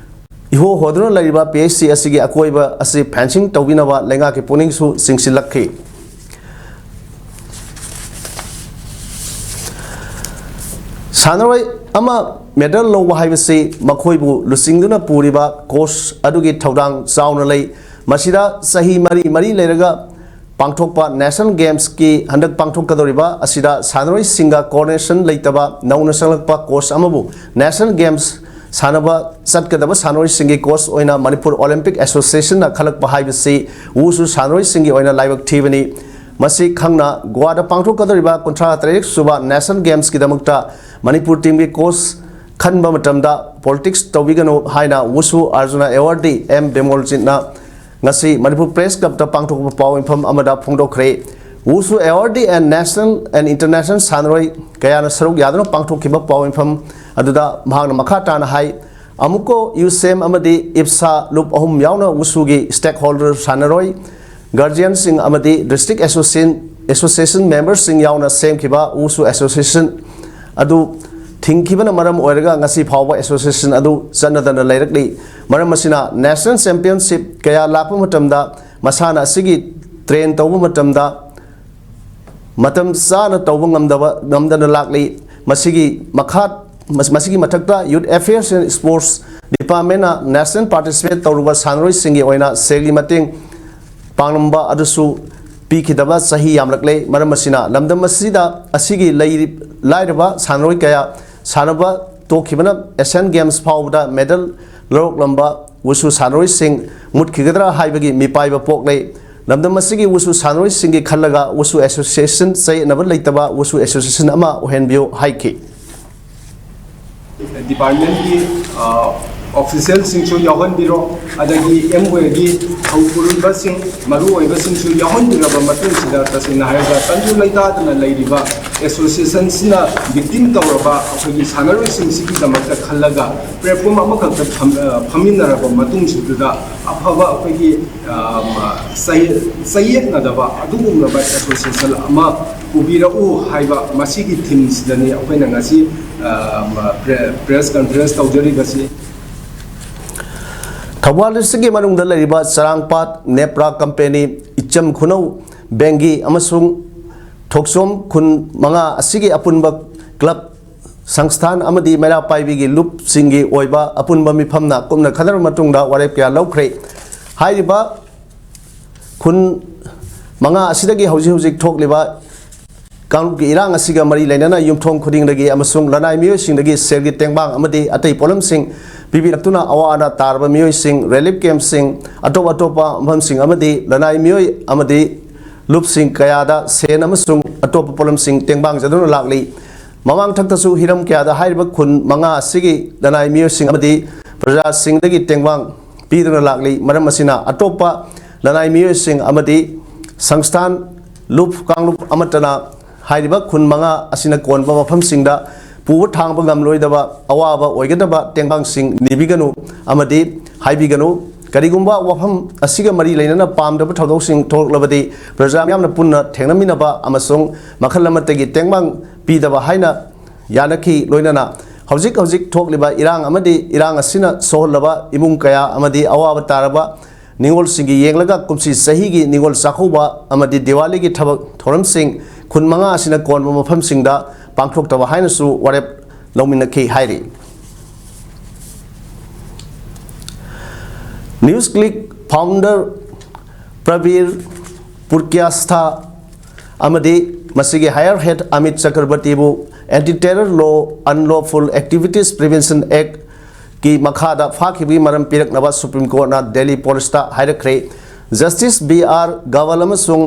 ꯏꯍꯣ ꯍꯣꯗꯨꯅ ꯂꯩꯔꯤꯕ ꯄꯤ ꯑꯩꯆ ꯁꯤ ꯑꯁꯤꯒꯤ ꯑꯀꯣꯏꯕ ꯑꯁꯤ ꯐꯦꯟꯁꯤꯡ ꯇꯧꯕꯤꯅꯕ ꯂꯩꯉꯥꯛꯀꯤ ꯄꯨꯛꯅꯤꯡꯁꯨ ꯆꯤꯡꯁꯤꯜꯂꯛꯈꯤ꯫ ꯁꯥꯟꯅꯔꯣꯏ ꯑꯃ ꯃꯦꯗꯜ ꯂꯧꯕ ꯍꯥꯏꯕꯁꯤ ꯃꯈꯣꯏꯕꯨ ꯂꯨꯆꯤꯡꯗꯨꯅ ꯄꯨꯔꯤꯕ ꯀꯣꯆ ꯑꯗꯨꯒꯤ ꯊꯧꯗꯥꯡ ꯆꯥꯎꯅ ꯂꯩ꯫ ꯃꯁꯤꯗ ꯆꯍꯤ ꯃꯔꯤ ꯃꯔꯤ ꯂꯩꯔꯒ ꯄꯥꯡꯊꯣꯛꯄ ꯅꯦꯁꯅꯦꯜ ꯒꯦꯝꯁꯀꯤ ꯍꯟꯗꯛ ꯄꯥꯡꯊꯣꯛꯀꯗꯧꯔꯤꯕ ꯑꯁꯤꯗ ꯁꯥꯟꯅꯔꯣꯏꯁꯤꯡꯒ ꯀꯣꯑꯣꯔꯗꯤꯅꯦꯁꯟ ꯂꯩꯇꯕ ꯅꯧꯅ ꯆꯪꯂꯛꯄ ꯀꯣꯆ ꯑꯃꯕꯨ ꯅꯦꯁꯅꯦꯜ ꯒꯦꯝꯁ ꯁꯥꯟꯅꯕ ꯆꯠꯀꯗꯕ ꯁꯥꯟꯅꯔꯣꯏꯁꯤꯡꯒꯤ ꯀꯣꯆ ꯑꯣꯏꯅ ꯃꯅꯤꯄꯨꯔ ꯑꯣꯂꯤꯝꯄꯤꯛ ꯑꯦꯁꯣꯁꯤꯌꯦꯁꯟꯅ ꯈꯜꯂꯛꯄ ꯍꯥꯏꯕꯁꯤ ꯋꯨꯁꯨ ꯁꯥꯟꯅꯔꯣꯏꯁꯤꯡꯒꯤ ꯑꯣꯏꯅ ꯂꯥꯏꯕꯛ ꯊꯤꯕꯅꯤ꯫ ꯃꯁꯤ ꯈꯪꯅ ꯒꯣꯋꯥꯗ ꯄꯥꯡꯊꯣꯛꯀꯗꯧꯔꯤꯕ ꯀꯨꯟꯊ꯭ꯔꯥ ꯇꯔꯦꯠ ꯁꯨꯕ ꯅꯦꯁꯅꯦꯜ ꯒꯦꯝꯁꯀꯤꯗꯃꯛꯇ ꯃꯅꯤꯄꯨꯔ ꯇꯤꯝꯒꯤ ꯀꯣꯆ ꯈꯟꯕ ꯃꯇꯝꯗ ꯄꯣꯂꯤꯇꯤꯛꯁ ꯇꯧꯕꯤꯒꯅꯨ ꯍꯥꯏꯅ ꯋꯨꯁꯨ ꯑꯔꯖꯨꯅꯥ ꯑꯦꯋꯥꯔꯗꯤ ꯑꯦꯝ ꯕꯤꯃꯣꯜꯖꯤꯠꯅ ꯉꯁꯤ ꯃꯅꯤꯄꯨꯔ ꯄ꯭ꯔꯦꯁ ꯀ꯭ꯂꯕꯇ ꯄꯥꯡꯊꯣꯛꯄ ꯄꯥꯎ ꯃꯤꯐꯝ ꯑꯃꯗ ꯐꯣꯡꯗꯣꯛꯈ꯭ꯔꯦ꯫ ꯋꯨꯁꯨ ꯑꯦꯋꯥꯔꯗꯤ ꯑꯦꯟ ꯅꯦꯁꯅꯦꯜ ꯑꯦꯟ ꯏꯟꯇꯔꯅꯦꯁꯅꯦꯜ ꯁꯥꯟꯅꯔꯣꯏ ꯀꯌꯥꯅ ꯁꯔꯨꯛ ꯌꯥꯗꯨꯅ ꯄꯥꯡꯊꯣꯛꯈꯤꯕ ꯄꯥꯎ ꯃꯤꯐꯝ ꯑꯗꯨꯗ ꯃꯍꯥꯛꯅ ꯃꯈꯥ ꯇꯥꯅ ꯍꯥꯏ, ꯑꯃꯨꯀꯣ ꯌꯨꯁꯦꯝ ꯑꯃꯗꯤ ꯏꯞꯁꯥ ꯂꯨꯞ ꯑꯍꯨꯝ ꯌꯥꯎꯅ ꯋꯨꯁꯨꯒꯤ ꯁ꯭ꯇꯦꯛꯍꯣꯜꯗꯔ ꯁꯥꯟꯅꯔꯣꯏ, ꯒꯥꯔꯖꯤꯌꯟꯁꯤꯡ ꯑꯃꯗꯤ ꯗꯤꯁꯇ꯭ꯔꯤꯛ ꯑꯦꯁꯣꯁꯤꯌꯦꯁꯟ, ꯑꯦꯁꯣꯁꯤꯌꯦꯁꯟ ꯃꯦꯝꯕꯔꯁꯤꯡ ꯌꯥꯎꯅ ꯁꯦꯝꯈꯤꯕ ꯋꯨꯁꯨ ꯑꯦꯁꯣꯁꯤꯌꯦꯁꯟ ꯑꯗꯨ ꯊꯤꯡꯈꯤꯕꯅ ꯃꯔꯝ ꯑꯣꯏꯔꯒ ꯉꯁꯤ ꯐꯥꯎꯕ ꯑꯦꯁꯣꯁꯤꯌꯦꯁꯟ ꯑꯗꯨ ꯆꯠꯅꯗꯅ ꯂꯩꯔꯛꯂꯤ꯫ ꯃꯔꯝ ꯑꯁꯤꯅ ꯅꯦꯁꯅꯦꯜ ꯆꯦꯝꯄꯤꯌꯟꯁꯤꯞ ꯀꯌꯥ ꯂꯥꯛꯄ ꯃꯇꯝꯗ ꯃꯁꯥꯟꯅ ꯑꯁꯤꯒꯤ ꯇ꯭ꯔꯦꯟ ꯇꯧꯕ ꯃꯇꯝꯗ ꯃꯇꯝ ꯆꯥꯅ ꯇꯧꯕ ꯉꯝꯗꯕ, ꯉꯝꯗꯅ ꯂꯥꯛꯂꯤ꯫ ꯃꯁꯤꯒꯤ ꯃꯈꯥ, ꯃꯁꯤꯒꯤ ꯃꯊꯛꯇ Youth Affairs and Sports Departmentꯅ ꯅꯦꯁꯅꯦꯜ ꯄꯥꯔꯇꯤꯁꯤꯄꯦꯠ ꯇꯧꯔꯨꯕ ꯁꯥꯟꯅꯔꯣꯏꯁꯤꯡꯒꯤ ꯑꯣꯏꯅ ꯁꯦꯜꯒꯤ ꯃꯇꯦꯡ ꯄꯥꯡꯂꯝꯕ ꯑꯗꯨꯁꯨ ꯄꯤꯈꯤꯗꯕ ꯆꯍꯤ ꯌꯥꯝꯂꯛꯂꯦ꯫ ꯃꯔꯝ ꯑꯁꯤꯅ ꯂꯝꯗꯝ ꯑꯁꯤꯗ ꯑꯁꯤꯒꯤ ꯂꯩꯔꯤ-, ꯂꯥꯏꯔꯕ ꯁꯥꯟꯅꯔꯣꯏ ꯀꯌꯥ ꯁꯥꯟꯅꯕ ꯇꯣꯛꯈꯤꯕꯅ ꯑꯦꯁꯤꯌꯥꯟ ꯒꯦꯝꯁ ꯐꯥꯎꯕꯗ ꯃꯦꯗꯜ ꯂꯧꯔꯛꯂꯝꯕ ꯋꯨꯁꯨ ꯁꯥꯟꯅꯔꯣꯏꯁꯤꯡ ꯃꯨꯠꯈꯤꯒꯗ꯭ꯔꯥ ꯍꯥꯏꯕꯒꯤ ꯃꯤꯄꯥꯏꯕ ꯄꯣꯛꯂꯦ꯫ ꯂꯝꯗꯝ ꯑꯁꯤꯒꯤ ꯋꯨꯁꯨ ꯁꯥꯟꯅꯔꯣꯏꯁꯤꯡꯒꯤ ꯈꯜꯂꯒ ꯋꯨꯁꯨ ꯑꯦꯁꯣꯁꯤꯌꯦꯁꯟ ꯆꯌꯦꯠꯅꯕ ꯂꯩꯇꯕ ꯋꯨꯁꯨ ꯑꯦꯁꯣꯁꯤꯌꯦꯁꯟ ꯑꯃ ꯑꯣꯏꯍꯟꯕꯤꯌꯨ ꯍꯥꯏꯈꯤ꯫ ꯗꯤꯄꯥꯔꯠꯃꯦꯟꯒꯤ ꯑꯣꯐꯤꯁꯤꯌꯦꯜꯁꯤꯡꯁꯨ ꯌꯥꯎꯍꯟꯕꯤꯔꯣ, ꯑꯗꯒꯤ ꯑꯦꯝ ꯋꯦꯒꯤ ꯊꯧꯄꯨꯔꯤꯕꯁꯤꯡ, ꯃꯔꯨꯑꯣꯏꯕꯁꯤꯡꯁꯨ ꯌꯥꯎꯍꯟꯕꯤꯔꯕ ꯃꯇꯨꯡꯁꯤꯗ, ꯇꯁꯦꯡꯅ ꯍꯥꯏꯔꯒ ꯇꯪꯗꯨ ꯂꯩꯇꯥꯗꯅ ꯂꯩꯔꯤꯕ ꯑꯦꯁꯣꯁꯤꯌꯦꯁꯟꯁꯤꯅ ꯚꯤꯛꯇꯤꯝ ꯇꯧꯔꯕ ꯑꯩꯈꯣꯏꯒꯤ ꯁꯥꯟꯅꯔꯣꯏꯁꯤꯡꯁꯤꯒꯤꯗꯃꯛꯇ ꯈꯜꯂꯒ ꯄ꯭ꯂꯦꯠꯐꯣꯝ ꯑꯃꯈꯛꯇ ꯐꯝ-, ꯑ, ꯐꯝꯃꯤꯟꯅꯔꯕ ꯃꯇꯨꯡꯁꯤꯗ ꯑꯐꯕ ꯑꯩꯈꯣꯏꯒꯤ, ꯑ, ꯆꯌꯦ-, ꯆꯌꯦꯠꯅꯗꯕ ꯑꯗꯨꯒꯨꯝꯂꯕ ꯑꯦꯁꯣꯁꯤꯌꯦꯁꯟ ꯑꯃ ꯄꯨꯕꯤꯔꯛꯎ ꯍꯥꯏꯕ ꯃꯁꯤꯒꯤ ꯊꯤꯝꯁꯤꯗꯅꯤ ꯑꯩꯈꯣꯏꯅ ꯉꯁꯤ, ꯑ, ꯄ꯭ꯔꯦ-, ꯄ꯭ꯔꯦꯁ ꯀꯟꯐꯔꯦꯟꯁ ꯇꯧꯖꯔꯤꯕꯁꯤ꯫ ꯊꯧꯕꯥꯜ ꯗꯤꯁꯇ꯭ꯔꯤꯛꯀꯤ ꯃꯅꯨꯡꯗ ꯂꯩꯔꯤꯕ ꯆꯔꯥꯡꯄꯥꯠ, ꯅꯦꯄ꯭ꯔꯥ ꯀꯝꯄꯦꯅꯤ, ꯏꯆꯝ ꯈꯨꯅꯧ, ꯕꯦꯡꯒꯤ ꯑꯃꯁꯨꯡ ꯊꯣꯛꯆꯣꯝ ꯈꯨꯟ ꯃꯉꯥ ꯑꯁꯤꯒꯤ ꯑꯄꯨꯟꯕ ꯀ꯭ꯂꯕ ꯁꯪꯁꯊꯥꯟ ꯑꯃꯗꯤ ꯃꯩꯔꯥ ꯄꯥꯏꯕꯤꯒꯤ ꯂꯨꯞꯁꯤꯡꯒꯤ ꯑꯣꯏꯕ ꯑꯄꯨꯟꯕ ꯃꯤꯐꯝꯅ ꯀꯨꯞꯅ ꯈꯟꯅꯔꯕ ꯃꯇꯨꯡꯗ ꯋꯥꯔꯦꯞ ꯀꯌꯥ ꯂꯧꯈ꯭ꯔꯦ꯫ ꯍꯥꯏꯔꯤꯕ ꯈꯨꯟ ꯃꯉꯥ ꯑꯁꯤꯗꯒꯤ ꯍꯧꯖꯤꯛ ꯍꯧꯖꯤꯛ ꯊꯣꯛꯂꯤꯕ ꯀꯥꯡꯂꯨꯞꯀꯤ ꯏꯔꯥꯡ ꯑꯁꯤꯒ ꯃꯔꯤ ꯂꯩꯅꯅ ꯌꯨꯝꯊꯣꯡ ꯈꯨꯗꯤꯡꯗꯒꯤ ꯑꯃꯁꯨꯡ ꯂꯅꯥꯏ ꯃꯤꯑꯣꯏꯁꯤꯡꯗꯒꯤ ꯁꯦꯜꯒꯤ ꯇꯦꯡꯕꯥꯡ ꯑꯃꯗꯤ ꯑꯇꯩ ꯄꯣꯠꯂꯝꯁꯤꯡ ꯄꯤꯕꯤꯔꯛꯇꯨꯅ ꯑꯋꯥ ꯑꯅꯥ ꯇꯥꯔꯕ ꯃꯤꯑꯣꯏꯁꯤꯡ, ꯔꯤꯂꯤꯐ ꯀꯦꯝꯞꯁꯤꯡ, ꯑꯇꯣꯞ ꯑꯇꯣꯞꯄ ꯃꯐꯝꯁꯤꯡ ꯑꯃꯗꯤ ꯂꯅꯥꯏ ꯃꯤꯑꯣꯏ ꯑꯃꯗꯤ ꯂꯨꯞꯁꯤꯡ ꯀꯌꯥꯗ ꯁꯦꯟ ꯑꯃꯁꯨꯡ ꯑꯇꯣꯞꯄ ꯄꯣꯠꯂꯝꯁꯤꯡ ꯇꯦꯡꯕꯥꯡꯖꯗꯨꯅ ꯂꯥꯛꯂꯤ꯫ ꯃꯃꯥꯡ ꯊꯛꯇꯁꯨ ꯍꯤꯔꯝ ꯀꯌꯥꯗ ꯍꯥꯏꯔꯤꯕ ꯈꯨꯟ ꯃꯉꯥ ꯑꯁꯤꯒꯤ ꯂꯅꯥꯏ ꯃꯤꯑꯣꯏꯁꯤꯡ ꯑꯃꯗꯤ ꯄ꯭ꯔꯖꯥꯁꯤꯡꯗꯒꯤ ꯇꯦꯡꯕꯥꯡ ꯄꯤꯗꯨꯅ ꯂꯥꯛꯂꯤ꯫ ꯃꯔꯝ ꯑꯁꯤꯅ ꯑꯇꯣꯞꯄ ꯂꯅꯥꯏ ꯃꯤꯑꯣꯏꯁꯤꯡ ꯑꯃꯗꯤ ꯁꯪꯁꯊꯥꯟ, ꯂꯨꯞ ꯀꯥꯡꯂꯨꯞ ꯑꯃꯠꯇꯅ ꯍꯥꯏꯔꯤꯕ ꯈꯨꯟ ꯃꯉꯥ ꯑꯁꯤꯅ ꯀꯣꯟꯕ ꯃꯐꯝꯁꯤꯡꯗ ꯄꯨꯕ ꯊꯥꯡꯕ ꯉꯝꯂꯣꯏꯗꯕ ꯑꯋꯥꯕ ꯑꯣꯏꯒꯗꯕ ꯇꯦꯡꯕꯥꯡꯁꯤꯡ ꯅꯤꯕꯤꯒꯅꯨ ꯑꯃꯗꯤ ꯍꯥꯏꯕꯤꯒꯅꯨ꯫ ꯀꯔꯤꯒꯨꯝꯕ ꯋꯥꯐꯝ ꯑꯁꯤꯒ ꯃꯔꯤ ꯂꯩꯅꯅ ꯄꯥꯝꯗꯕ ꯊꯧꯗꯣꯛꯁꯤꯡ ꯊꯣꯛꯂꯛꯂꯕꯗꯤ ꯄ꯭ꯔꯖꯥ ꯃꯤꯌꯥꯝꯅ ꯄꯨꯟꯅ ꯊꯦꯡꯅꯃꯤꯟꯅꯕ ꯑꯃꯁꯨꯡ ꯃꯈꯜ ꯑꯃꯠꯇꯒꯤ ꯇꯦꯡꯕꯥꯡ ꯄꯤꯗꯕ ꯍꯥꯏꯅ ꯌꯥꯅꯈꯤ꯫ ꯂꯣꯏꯅꯅ ꯍꯧꯖꯤꯛ ꯍꯧꯖꯤꯛ ꯊꯣꯛꯂꯤꯕ ꯏꯔꯥꯡ ꯑꯃꯗꯤ ꯏꯔꯥꯡ ꯑꯁꯤꯅ ꯁꯣꯛꯍꯜꯂꯕ ꯏꯃꯨꯡ ꯀꯌꯥ ꯑꯃꯗꯤ ꯑꯋꯥꯕ ꯇꯥꯔꯕ ꯅꯤꯉꯣꯜꯁꯤꯡꯒꯤ ꯌꯦꯡꯂꯒ ꯀꯨꯝꯁꯤ ꯆꯍꯤꯒꯤ ꯅꯤꯉꯣꯜ ꯆꯥꯛꯀꯧꯕ ꯑꯃꯗꯤ ꯗꯤꯋꯥꯂꯤꯒꯤ ꯊꯕꯛ ꯊꯧꯔꯝꯁꯤꯡ ꯈꯨꯟ ꯃꯉꯥ ꯑꯁꯤꯅ ꯀꯣꯟꯕ ꯃꯐꯝꯁꯤꯡꯗ ꯄꯥꯡꯊꯣꯛꯇꯕ ꯍꯥꯏꯅꯁꯨ ꯋꯥꯔꯦꯞ ꯂꯧꯃꯤꯟꯅꯈꯤ ꯍꯥꯏꯔꯤ꯫ News click founder Prabir Purkayastha ꯑꯃꯗꯤ ꯃꯁꯤꯒꯤ ꯍꯥꯌꯔ ꯍꯦꯗ ꯑꯃꯤꯠ ꯆꯀ꯭ꯔꯕꯔꯇꯤꯕꯨ Anti Terror Law, Unlawful Activities Prevention Act ꯀꯤ ꯃꯈꯥꯗ ꯐꯥꯈꯤꯕꯒꯤ ꯃꯔꯝ ꯄꯤꯔꯛꯅꯕ ꯁꯨꯄ꯭ꯔꯤꯝ ꯀꯣꯔꯠꯅ ꯗꯦꯜꯂꯤ ꯄꯨꯂꯤꯁꯇ ꯍꯥꯏꯔꯛꯈ꯭ꯔꯦ꯫ ꯖꯁꯇꯤꯁ ꯕꯤ ꯑꯥꯔ ꯒꯋꯜ ꯑꯃꯁꯨꯡ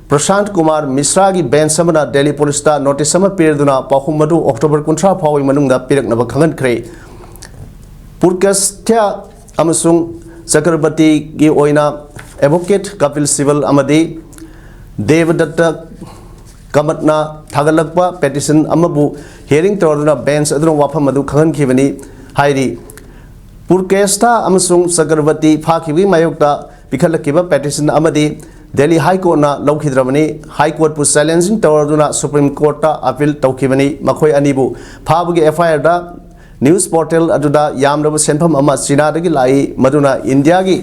ꯄ꯭ꯔꯁꯥꯟꯠ ꯀꯨꯃꯥꯔ ꯃꯤꯁ꯭ꯔꯥꯒꯤ ꯕꯦꯟꯆ ꯑꯃꯅ ꯗꯦꯜꯂꯤ ꯄꯨꯂꯤꯁꯇ ꯅꯣꯇꯤꯁ ꯑꯃ ꯄꯤꯔꯗꯨꯅ ꯄꯥꯎꯈꯨꯝ ꯑꯗꯨ ꯑꯣꯛꯇꯣꯕꯔ ꯀꯨꯟꯊ꯭ꯔꯥ ꯐꯥꯎꯕꯒꯤ ꯃꯅꯨꯡꯗ ꯄꯤꯔꯛꯅꯕ ꯈꯪꯍꯟꯈ꯭ꯔꯦ꯫ ꯄꯨꯔꯀꯦꯁꯊ꯭ꯌꯥ ꯑꯃꯁꯨꯡ ꯆꯀ꯭ꯔꯕꯔꯇꯤꯒꯤ ꯑꯣꯏꯅ ꯑꯦꯗꯚꯣꯀꯦꯠ ꯀꯄꯤꯜ ꯁꯤꯕꯜ ꯑꯃꯗꯤ ꯗꯦꯕꯗꯠꯇ ꯀꯃꯠꯅ ꯊꯥꯒꯠꯂꯛꯄ ꯄꯦꯇꯤꯁꯟ ꯑꯃꯕꯨ ꯍꯤꯌꯔꯤꯡ ꯇꯧꯔꯗꯨꯅ ꯕꯦꯟꯆ ꯑꯗꯨꯅ ꯋꯥꯐꯝ ꯑꯗꯨ ꯈꯪꯍꯟꯈꯤꯕꯅꯤ ꯍꯥꯏꯔꯤ꯫ ꯄꯨꯔꯀꯦꯁꯊꯥ ꯑꯃꯁꯨꯡ ꯆꯀ꯭ꯔꯕꯔꯇꯤ ꯐꯥꯈꯤꯕꯒꯤ ꯃꯥꯌꯣꯛꯇ ꯄꯤꯈꯠꯂꯛꯈꯤꯕ ꯄꯦꯇꯤꯁꯟ ꯑꯃꯗꯤ ꯗꯦꯜꯂꯤ ꯍꯥꯏ ꯀꯣꯔꯠꯅ ꯂꯧꯈꯤꯗ꯭ꯔꯕꯅꯤ꯫ ꯍꯥꯏ ꯀꯣꯔꯠꯄꯨ ꯆꯦꯂꯦꯟꯖꯤꯡ ꯇꯧꯔꯗꯨꯅ ꯁꯨꯄ꯭ꯔꯤꯝ ꯀꯣꯔꯠꯇ ꯑꯄꯤꯜ ꯇꯧꯈꯤꯕꯅꯤ꯫ ꯃꯈꯣꯏ ꯑꯅꯤꯕꯨ ꯐꯥꯕꯒꯤ ꯑꯦꯐ ꯑꯥꯏ ꯑꯥꯔꯗ ꯅ꯭ꯌꯨꯁ ꯄꯣꯔꯇꯦꯜ ꯑꯗꯨꯗ ꯌꯥꯝꯂꯕ ꯁꯦꯟꯐꯝ ꯑꯃ ꯆꯤꯅꯥꯗꯒꯤ ꯂꯥꯛꯏ, ꯃꯗꯨꯅ ꯏꯟꯗꯤꯌꯥꯒꯤ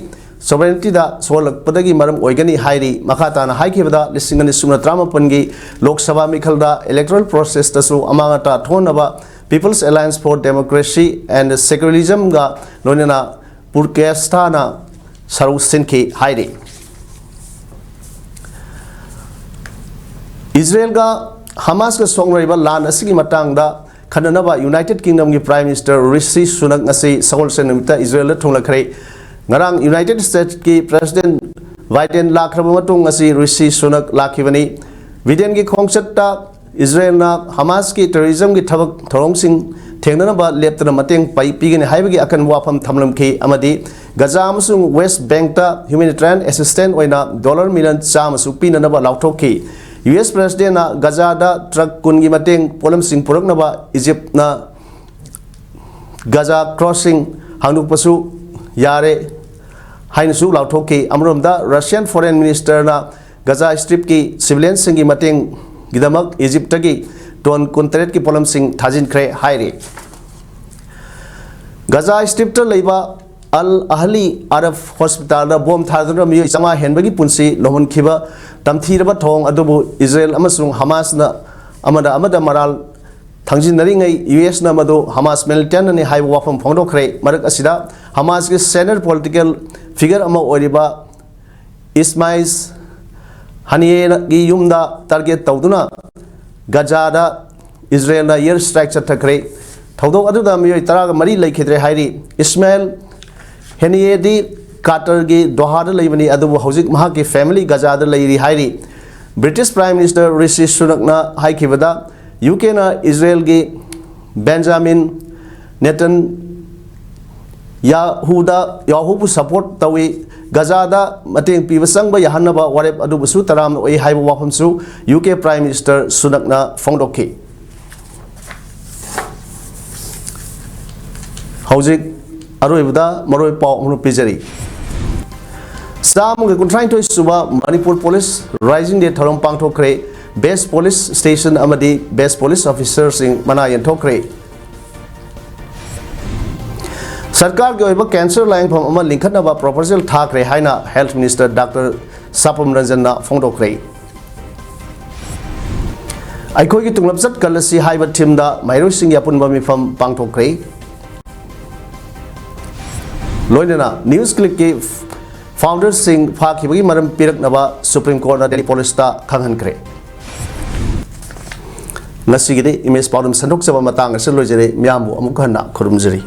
ꯁꯣꯚꯔꯦꯟꯇꯤꯗ ꯁꯣꯛꯍꯜꯂꯛꯄꯗꯒꯤ ꯃꯔꯝ ꯑꯣꯏꯒꯅꯤ ꯍꯥꯏꯔꯤ꯫ ꯃꯈꯥ ꯇꯥꯅ ꯍꯥꯏꯈꯤꯕꯗ, ꯂꯤꯁꯤꯡ ꯑꯅꯤ ꯁꯨꯞꯅ ꯇꯔꯥꯃꯥꯄꯟꯒꯤ ꯂꯣꯛ ꯁꯚꯥ ꯃꯤꯈꯜꯗ ꯏꯂꯦꯛꯇꯣꯔꯦꯜ ꯄ꯭ꯔꯣꯁꯦꯁꯇꯁꯨ ꯑꯃꯥꯡ ꯑꯇꯥ ꯊꯣꯛꯍꯟꯅꯕ People's Alliance for Democracy and Secularismꯒ ꯂꯣꯏꯅꯅ ꯄꯨꯔꯀꯦꯁꯊꯥꯅ ꯁꯔꯨꯛ ꯁꯤꯟꯈꯤ ꯍꯥꯏꯔꯤ꯫ ꯏꯖꯔꯦꯜꯒ ꯍꯃꯥꯁꯀ ꯁꯣꯛꯅꯔꯤꯕ ꯂꯥꯟ ꯑꯁꯤꯒꯤ ꯃꯇꯥꯡꯗ ꯈꯟꯅꯅꯕ ꯌꯨꯅꯥꯏꯇꯦꯗ ꯀꯤꯡꯗꯝꯒꯤ ꯄ꯭ꯔꯥꯏꯝ ꯃꯤꯅꯤꯁꯇꯔ ꯔꯤꯁꯤ ꯁꯨꯅꯛ ꯉꯁꯤ ꯁꯒꯣꯜꯁꯦꯟ ꯅꯨꯃꯤꯠꯇ ꯏꯖꯔꯦꯜꯗ ꯊꯨꯡꯂꯈ꯭ꯔꯦ꯫ ꯉꯔꯥꯡ ꯌꯨꯅꯥꯏꯇꯦꯗ ꯁ꯭ꯇꯦꯠꯁꯀꯤ ꯄ꯭ꯔꯦꯁꯤꯗꯦꯟꯠ ꯕꯥꯏꯗꯦꯟ ꯂꯥꯛꯈ꯭ꯔꯕ ꯃꯇꯨꯡ ꯉꯁꯤ ꯔꯤꯁꯤ ꯁꯨꯅꯛ ꯂꯥꯛꯈꯤꯕꯅꯤ꯫ ꯕꯤꯗꯦꯟꯒꯤ ꯈꯣꯡꯆꯠꯇ ꯏꯖꯔꯦꯜꯅ ꯍꯃꯥꯁꯀꯤ ꯇꯦꯔꯣꯔꯤꯖꯝꯒꯤ ꯊꯕꯛ ꯊꯧꯔꯝꯁꯤꯡ ꯊꯦꯡꯅꯅꯕ ꯂꯦꯞꯇꯅ ꯃꯇꯦꯡ ꯄꯥꯏ-, ꯄꯤꯒꯅꯤ ꯍꯥꯏꯕꯒꯤ ꯑꯀꯟꯕ ꯋꯥꯐꯝ ꯊꯝꯂꯝꯈꯤ ꯑꯃꯗꯤ ꯒꯖꯥ ꯑꯃꯁꯨꯡ ꯋꯦꯁ꯭ꯠ ꯕꯦꯡꯛꯇ humanitarian assistance ꯑꯣꯏꯅ ꯗꯣꯂꯔ ꯃꯤꯂꯤꯌꯟ ꯆꯥꯝꯃꯁꯨ ꯄꯤꯅꯅꯕ ꯂꯥꯎꯊꯣꯛꯈꯤ꯫ ꯌꯨ ꯑꯦꯁ ꯄ꯭ꯔꯦꯁꯤꯗꯦꯟꯠꯅ ꯒꯖꯥꯗ ꯇ꯭ꯔꯛ ꯀꯨꯟꯒꯤ ꯃꯇꯦꯡ ꯄꯣꯠꯂꯝꯁꯤꯡ ꯄꯨꯔꯛꯅꯕ ꯏꯖꯤꯞꯅ ꯒꯖꯥ ꯀ꯭ꯔꯣꯁꯤꯡ ꯍꯥꯡꯗꯣꯛꯄꯁꯨ ꯌꯥꯔꯦ ꯍꯥꯏꯅꯁꯨ ꯂꯥꯎꯊꯣꯛꯈꯤ꯫ ꯑꯃꯔꯣꯝꯗ ꯔꯁꯤꯌꯥꯟ ꯐꯣꯔꯦꯟ ꯃꯤꯅꯤꯁꯇꯔꯅ ꯒꯖꯥ ꯁ꯭ꯇ꯭ꯔꯤꯞꯀꯤ ꯁꯤꯚꯤꯂꯤꯌꯟꯁꯤꯡꯒꯤ ꯃꯇꯦꯡꯒꯤꯗꯃꯛ ꯏꯖꯤꯞꯇꯒꯤ ꯇꯣꯟ ꯀꯨꯟꯇꯔꯦꯠꯀꯤ ꯄꯣꯠꯂꯝꯁꯤꯡ ꯊꯥꯖꯤꯟꯈ꯭ꯔꯦ ꯍꯥꯏꯔꯤ꯫ ꯒꯖꯥ ꯁ꯭ꯇ꯭ꯔꯤꯞꯇ ꯂꯩꯕ ꯑꯜ ꯑꯍꯂꯤ ꯑꯔꯕ ꯍꯣꯁꯄꯤꯇꯥꯜꯗ ꯕꯣꯝ ꯊꯥꯗꯨꯅ ꯃꯤꯑꯣꯏ ꯆꯥꯝꯃꯉꯥ ꯍꯦꯟꯕꯒꯤ ꯄꯨꯟꯁꯤ ꯂꯧꯍꯟꯈꯤꯕ ꯇꯝꯊꯤꯔꯕ ꯊꯧꯑꯣꯡ ꯑꯗꯨꯕꯨ ꯏꯖꯔꯦꯜ ꯑꯃꯁꯨꯡ ꯍꯃꯥꯁꯅ ꯑꯃꯅ ꯑꯃꯗ ꯃꯔꯥꯜ ꯊꯥꯡꯖꯤꯟꯅꯔꯤꯉꯩ ꯌꯨ ꯑꯦꯁꯅ ꯃꯗꯨ ꯍꯃꯥꯁ ꯃꯤꯂꯤꯇꯦꯟꯅꯅꯤ ꯍꯥꯏꯕ ꯋꯥꯐꯝ ꯐꯣꯡꯗꯣꯛꯈ꯭ꯔꯦ꯫ ꯃꯔꯛ ꯑꯁꯤꯗ ꯍꯃꯥꯁꯀꯤ ꯁꯦꯅꯤꯌꯔ ꯄꯣꯂꯤꯇꯤꯀꯦꯜ ꯐꯤꯒꯔ ꯑꯃ ꯑꯣꯏꯔꯤꯕ ꯏꯁꯃꯥꯏꯜ ꯍꯅꯤꯌꯦꯒꯤ ꯌꯨꯝꯗ ꯇꯥꯔꯒꯦꯠ ꯇꯧꯗꯨꯅ ꯒꯖꯥꯗ ꯏꯖꯔꯦꯜꯅ ꯑꯦꯌꯔ ꯁ꯭ꯇ꯭ꯔꯥꯏꯛ ꯆꯠꯊꯈ꯭ꯔꯦ꯫ ꯊꯧꯗꯣꯛ ꯑꯗꯨꯗ ꯃꯤꯑꯣꯏ ꯇꯔꯥꯒ ꯃꯔꯤ ꯂꯩꯈꯤꯗ꯭ꯔꯦ ꯍꯥꯏꯔꯤ꯫ ꯏꯁꯃꯥꯏꯜ ꯍꯦꯅꯤꯌꯦꯗꯤ ꯀꯥꯇꯔꯒꯤ ꯗꯣꯍꯥꯗ ꯂꯩꯕꯅꯤ, ꯑꯗꯨꯕꯨ ꯍꯧꯖꯤꯛ ꯃꯍꯥꯛꯀꯤ ꯐꯦꯃꯤꯂꯤ ꯒꯖꯥꯗ ꯂꯩꯔꯤ ꯍꯥꯏꯔꯤ꯫ ꯕ꯭ꯔꯤꯇꯤꯁ ꯄ꯭ꯔꯥꯏꯝ ꯃꯤꯅꯤꯁꯇꯔ ꯔꯤꯁꯤ ꯁꯨꯅꯛꯅ ꯍꯥꯏꯈꯤꯕꯗ, ꯌꯨ ꯀꯦꯅ ꯏꯖꯔꯦꯜꯒꯤ ꯕꯦꯟꯖꯥꯃꯤꯟ ꯅꯦꯇꯟ ꯌꯥꯍꯨꯗ ꯌꯥꯍꯨꯕꯨ ꯁꯄꯣꯔꯠ ꯇꯧꯏ꯫ ꯒꯖꯥꯗ ꯃꯇꯦꯡ ꯄꯤꯕ ꯆꯪꯕ ꯌꯥꯍꯟꯅꯕ ꯋꯥꯔꯦꯞ ꯑꯗꯨꯕꯨꯁꯨ ꯇꯔꯥꯝꯅ ꯑꯣꯛꯏ ꯍꯥꯏꯕ ꯋꯥꯐꯝꯁꯨ ꯌꯨ ꯀꯦ ꯄ꯭ꯔꯥꯏꯝ ꯃꯤꯅꯤꯁꯇꯔ ꯁꯨꯅꯛꯅ ꯐꯣꯡꯗꯣꯛꯈꯤ꯫ ꯍꯧꯖꯤꯛ ꯑꯔꯣꯏꯕꯗ ꯃꯔꯨꯑꯣꯏ ꯄꯥꯎ ꯑꯃ ꯄꯤꯖꯔꯤ꯫ ꯆꯥꯝꯃꯒ ꯀꯨꯟꯊ꯭ꯔꯥꯅꯤꯊꯣꯏ ꯁꯨꯕ ꯃꯅꯤꯄꯨꯔ ꯄꯨꯂꯤꯁ ꯔꯥꯏꯖꯤꯡ ꯗꯦ ꯊꯧꯔꯝ ꯄꯥꯡꯊꯣꯛꯈ꯭ꯔꯦ꯫ ꯕꯦꯁ ꯄꯨꯂꯤꯁ ꯁ꯭ꯇꯦꯁꯟ ꯑꯃꯗꯤ ꯕꯦꯁ ꯄꯨꯂꯤꯁ ꯑꯣꯐꯤꯁꯔꯁꯤꯡ ꯃꯅꯥ ꯌꯦꯟꯊꯣꯛꯈ꯭ꯔꯦ꯫ ꯁꯔꯀꯥꯔꯒꯤ ꯑꯣꯏꯕ ꯀꯦꯟꯁꯔ ꯂꯥꯌꯦꯡꯐꯝ ꯑꯃ ꯂꯤꯡꯈꯠꯅꯕ ꯄ꯭ꯔꯣꯄꯣꯖꯦꯜ ꯊꯥꯈ꯭ꯔꯦ ꯍꯥꯏꯅ ꯍꯦꯜꯊ ꯃꯤꯅꯤꯁꯇꯔ ꯗꯥꯛꯇꯔ ꯁꯥꯄꯝ ꯔꯟꯖꯟꯅ ꯐꯣꯡꯗꯣꯛꯈ꯭ꯔꯦ꯫ ꯑꯩꯈꯣꯏꯒꯤ ꯇꯨꯡꯂꯝꯆꯠ ꯀꯜꯂꯁꯤ ꯍꯥꯏꯕ ꯊꯤꯝꯗ ꯃꯍꯩꯔꯣꯏꯁꯤꯡꯒꯤ ꯑꯄꯨꯟꯕ ꯃꯤꯐꯝ ꯄꯥꯡꯊꯣꯛꯈ꯭ꯔꯦ꯫ ꯂꯣꯏꯅꯅ ꯅ꯭ꯌꯨꯁ ꯀ꯭ꯂꯤꯛꯀꯤ ꯐꯥꯎꯟꯗꯔꯁꯤꯡ ꯐꯥꯈꯤꯕꯒꯤ ꯃꯔꯝ ꯄꯤꯔꯛꯅꯕ ꯁꯨꯄ꯭ꯔꯤꯝ ꯀꯣꯔꯠꯅ ꯗꯦꯜꯂꯤ ꯄꯨꯂꯤꯁꯇ ꯈꯪꯍꯟꯈ꯭ꯔꯦ꯫ ꯉꯁꯤꯒꯤꯗꯤ ꯏꯃꯦꯖ ꯄꯥꯎꯗꯝ ꯁꯟꯗꯣꯛꯆꯕ ꯃꯇꯥꯡ ꯑꯁꯤꯗ ꯂꯣꯏꯖꯔꯦ꯫ ꯃꯤꯌꯥꯝꯕꯨ ꯑꯃꯨꯛ ꯍꯟꯅ ꯈꯨꯔꯨꯝꯖꯔꯤ꯫